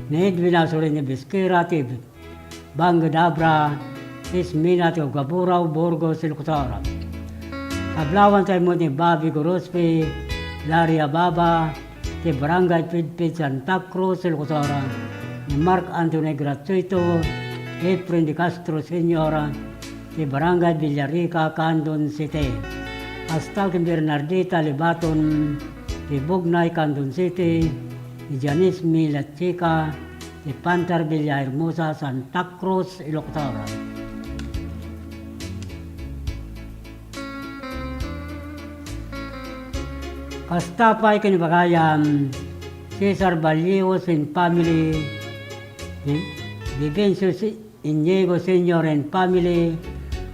ni Edwin Asolini Bisquera, ti Banged Abra, Ismina ti Ugaburao, Burgos, Ilocos Sur. Kablawanta met ni Bobby Gorospe, Larry Ababa, ti Barangay Pidpid, Santa Cruz, Ilocos Sur, ni Mark Anthony Gratuito, Efren de Castro Senior, ti Barangay Villarica, Candon City. Kasta ken Bernardita Libaton, ti Bugnay, Candon City, ni Janice Milachica, ti Pantar Villahermosa, Santa Cruz, Ilocos Sur. Kasta pay ken bagayam, Cesar Ballios and family, Vivencio Si-, Inigo Senior and family,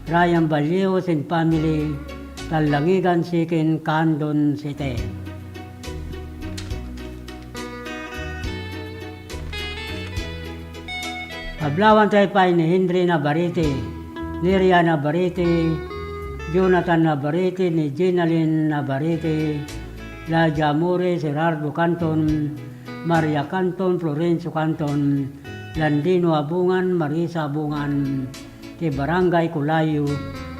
Ryan Ballios and family, Talangigan Sikin, Candon City. Kablawanta pay ni Henry Navarrete, Neria Navarrete, Jonathan Navarrete, ni Ginalyn Navarrete, Ladia Amores, Gerardo Canton, Maria Canton, Florencio Canton, Landino Abungan, Marisa Abungan, ti Barangay Colayo,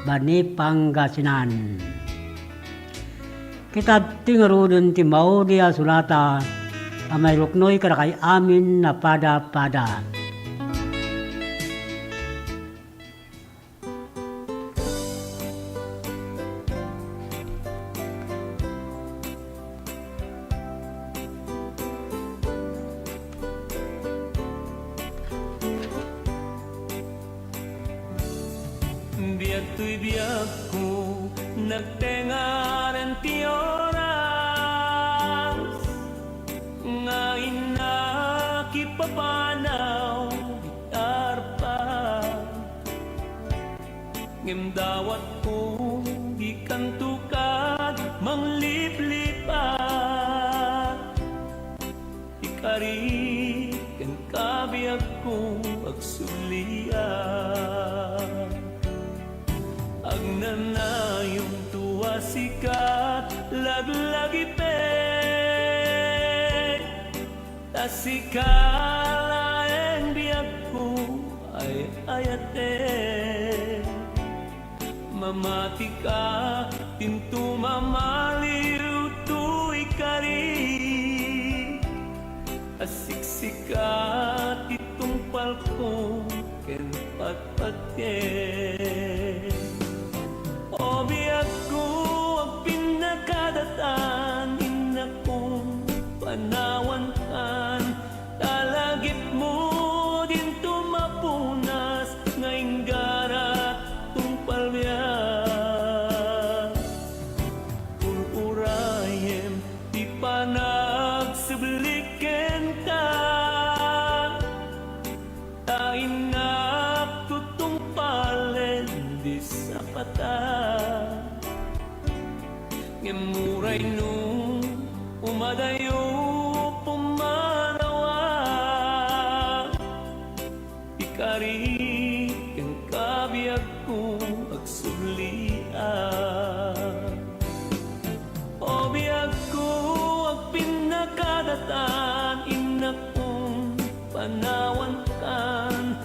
Bani, Pangasinan. Kitad ti ngaruden ti maudi a sulata a mairuknoy kadakay amin a pada-pada. Biag toy biagko, nagtengaren ti oras. Nga innak, ipapan Ngem dawatko, dikanto kad mangliplipat. Ikari ken kabiagko agsublian. Agnanayonto a sika laglagipek. Ta sika laeng biagko ay-ayatek. Mamatika, dinto mamaliw toy kari. Asiksika ti tungpalko ken patpatko. O biagko, agpinnakadatan, innakon panawankan, ta lagipmo dinto mapunas nga inggara tungpal biag. Ur-urayem ti panagsubli kenka. Ta innak tutungpalen di sapata. Ngem uray no umadayo pumanawa, ikari ken kabiagko agsublian. O biagko, agpinnakadatan, innakon panawankan,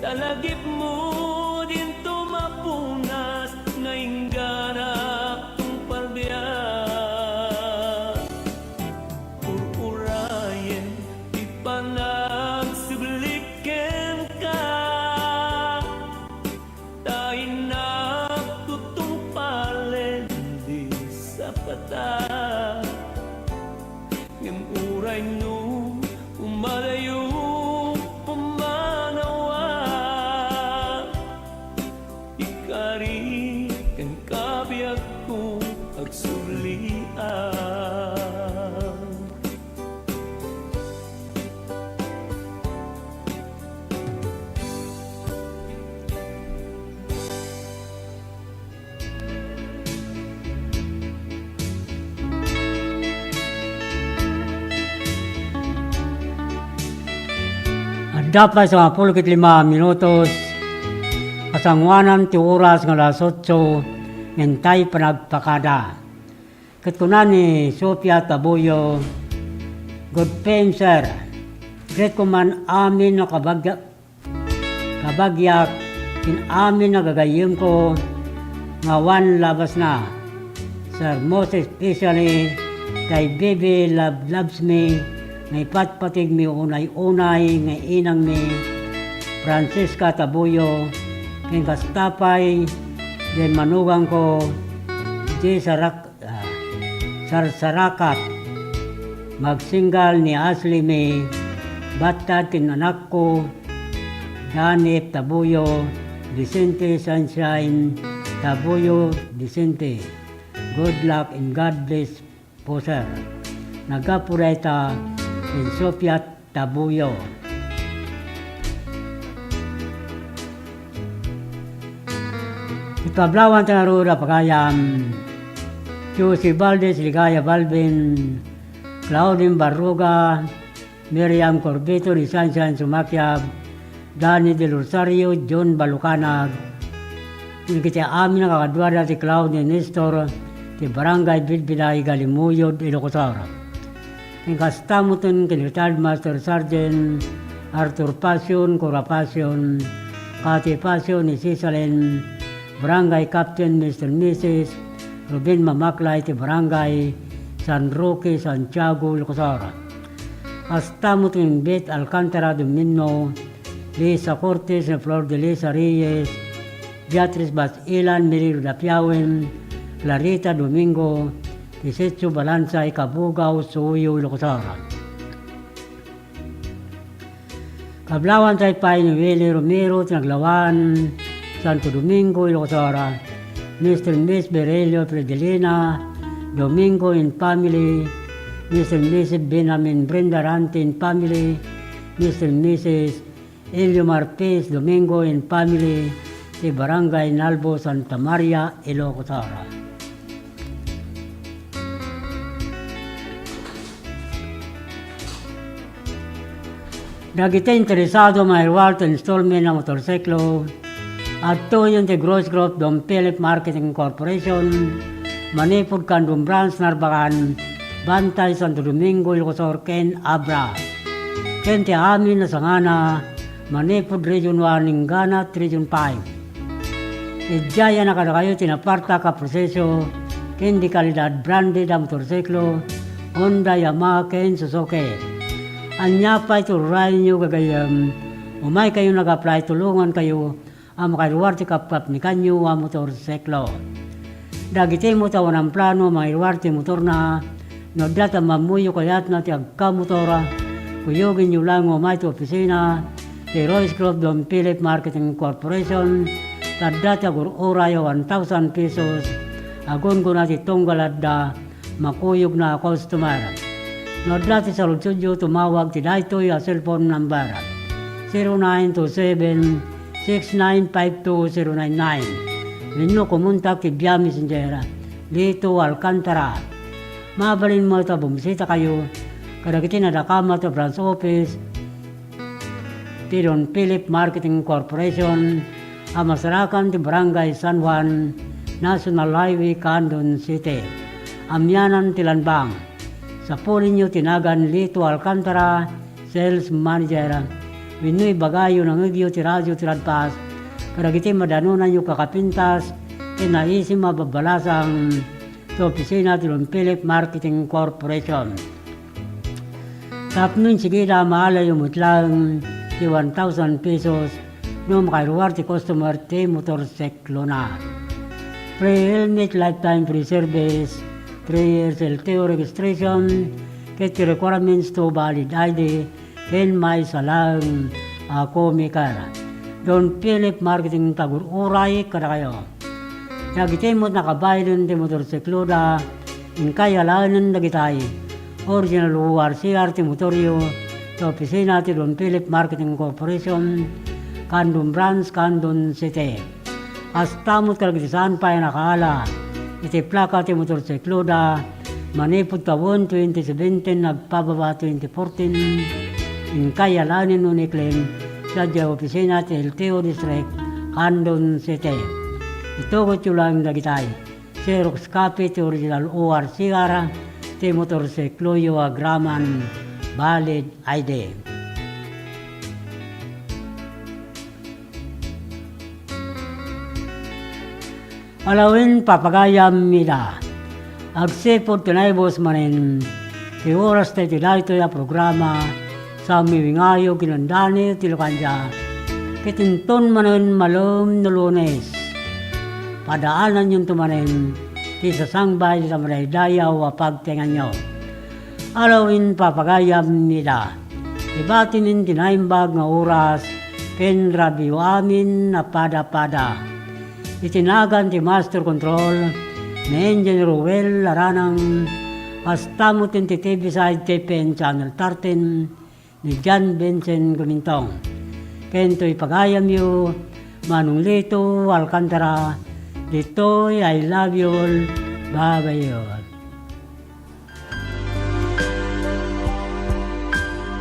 ta lagipmo dinto mapunas nga inggara tungpal biag. Ur-urayem ti panagsubli kenka. Ta innak tutungpalen di sapata. Ngem uray no umadayo pumanawa, ikari ken kabiagko agsublian. Adda pay sangapulo ket lima minutos, kasangoanan ti oras nga alas otso, ngem tay panagpakada. Ket kuna ni Sofia Tabuyo, "Good fame, sir. Greet ko man amin a kabagya-, kabagiak ken amin a gagayyemko nga awan labasna. Sir, most especially kay Baby Love Loves Me nga ipatpategmi unay-unay nga inangmi, Francisca Tabuyo, ken kasta pay diay manugangko, diay sarak-, ah, sarsarakat, magsinggal ni Ashley May, batta ken anakko, Danny Tabuyo, Vicente Sunshine Tabuyo Vicente. Good luck and God bless po, sir." Naggapu dayta ken Sofia Tabuyo. Iti kablawan ti ngarud a pagayam, Josie Valdez, Ligaya Balvin, Claudine Barruga, Miriam Corbito, ni Sansan Sumakiab, Danny Del Rosario, John Balucanag, ken iti amin a kakaduada ti Claudio Nestor, ti Barangay Bilbilay, Galimuyod, Ilocos Sur. Ken kasta met ken Retired Master Sergeant Arthur Pasion, Cora Pasion, Cathy Pasion, ni Cesalen, Barangay Captain, Mister Missus Ruben Mamaklay, ti Barangay San Roque, Santiago, Ilocos Sur. Kasta met ken Bet Alcantara Domino, Lisa Cortes, Flor de Lisa Reyes, Beatriz Basilan, Mary Dapiawen, Clarita Domingo, Tisetso Balansay, Kabugao, Suyo, Ilocos Sur. Kablawan tay pay ni Willie Romero ti Naglawan, Santo Domingo, Ilocos Sur, Mister and Miss Berelio Fredelina Domingo and family, Mister and Missus Benjamin Brenda Rante and family, Mister and Missus Elio Marquez Domingo and family, ti Barangay Nalbo, Santa Maria, Ilocos Sur. Dagiti interesado mairuar ti installment a motorsiklo, adtoyen ti Gross Group Don Philip Marketing Corporation, manipud Candon Branch, Narbacan, Bantay, Santo Domingo, Ilocos Sur, ken Abra. Ken ti amin a sangana, manipud Region one inggana ti Region five. Idiay a kadakayo ti napartak a proseso ken di kalidad branded a motorsiklo, Honda, Yamaha, ken Suzuki. Ania pay ti urayenyo gagayyem, umaykayon ag-apply, tulongankayo a makairuar ti kapkapnikanyo a motorsiklo. Dagiti met a awan plano a mairuar ti motorna, no adda ti ammammoyo kayatna ti agkamotor, kuyogenyo laeng umay ti opisina ti Royce Group Don Philip Marketing Corporation, ta adda ti agur-uray a one thousand pesos a gunggona ti tunggal adda makuyogna a customer. No adda ti saludsodyo, tumawag ti daytoy a cellphone number, zero nine two seven, six nine five two zero nine nine, wenno kumontak ti via Messenger, Lito Alcantara. Mabalin met a bumisitakayo kadagiti nadakamat a branch office ti Don Philip Marketing Corporation a masarakan ti Barangay San Juan, National Highway, Candon City. Amianan ti Land Bank. Sapulenyo ti nagan Lito Alcantara, Sales Manager, wenno ibagayo nangngegyo ti radio ti Radpas kadagiti madanonanyo kakapintas ken naisim a babbalasang ti opisina ti Don Philip Marketing Corporation. Tapno insigida, maalayo met laeng ti one thousand pesos no makairuar ti customer ti motorsiklona. Free helmet, lifetime free service, three years L T O registration, ket ti requirements to valid I D ken maysa laeng a co-maker. Don Philip Marketing, tagur-uray kadakayo. Dagiti met nakabaylen ti motorsikloda, inkay alaenen dagitay. Original O R C R ti motoryo, ti opisina ti Don Philip Marketing Corporation, Candon Branch, Candon City. Kasta met kadagiti saan pay a nakaala iti plaka ti motorsikloda, manipud tawen twenty seventeen agpababa twenty fourteen, inkay alaenen wenno i-claim sadiay opisina ti L T O District, Candon City. Itugotyo laeng dagitay. Xerox copy ti original O R C R ti motorsikloyo agraman valid I D. Alawen, papagayam ida. Agsipud ti naibus manen ti oras ta iti daytoy a programa, sa umiwingayo, ginandani ti lukandia, ket inton manen malem no Lunes, padaananyonto manen ti sasangbay dita madaydayaw a pagtengnganyo. Alawen, papagayam ida. Ibatimin ti naimbag nga oras ken rabiyo amin a pada-pada. Iti nagan ti Master Control, ni Engineer Ruel Aranang, kasta met ti T V Side T P N Channel thirteen, ni John Vincent Gumintong. Ken toy pagayamyo, Manong Lito Alcantara, ditoy, I love you all. Bye-bye you all.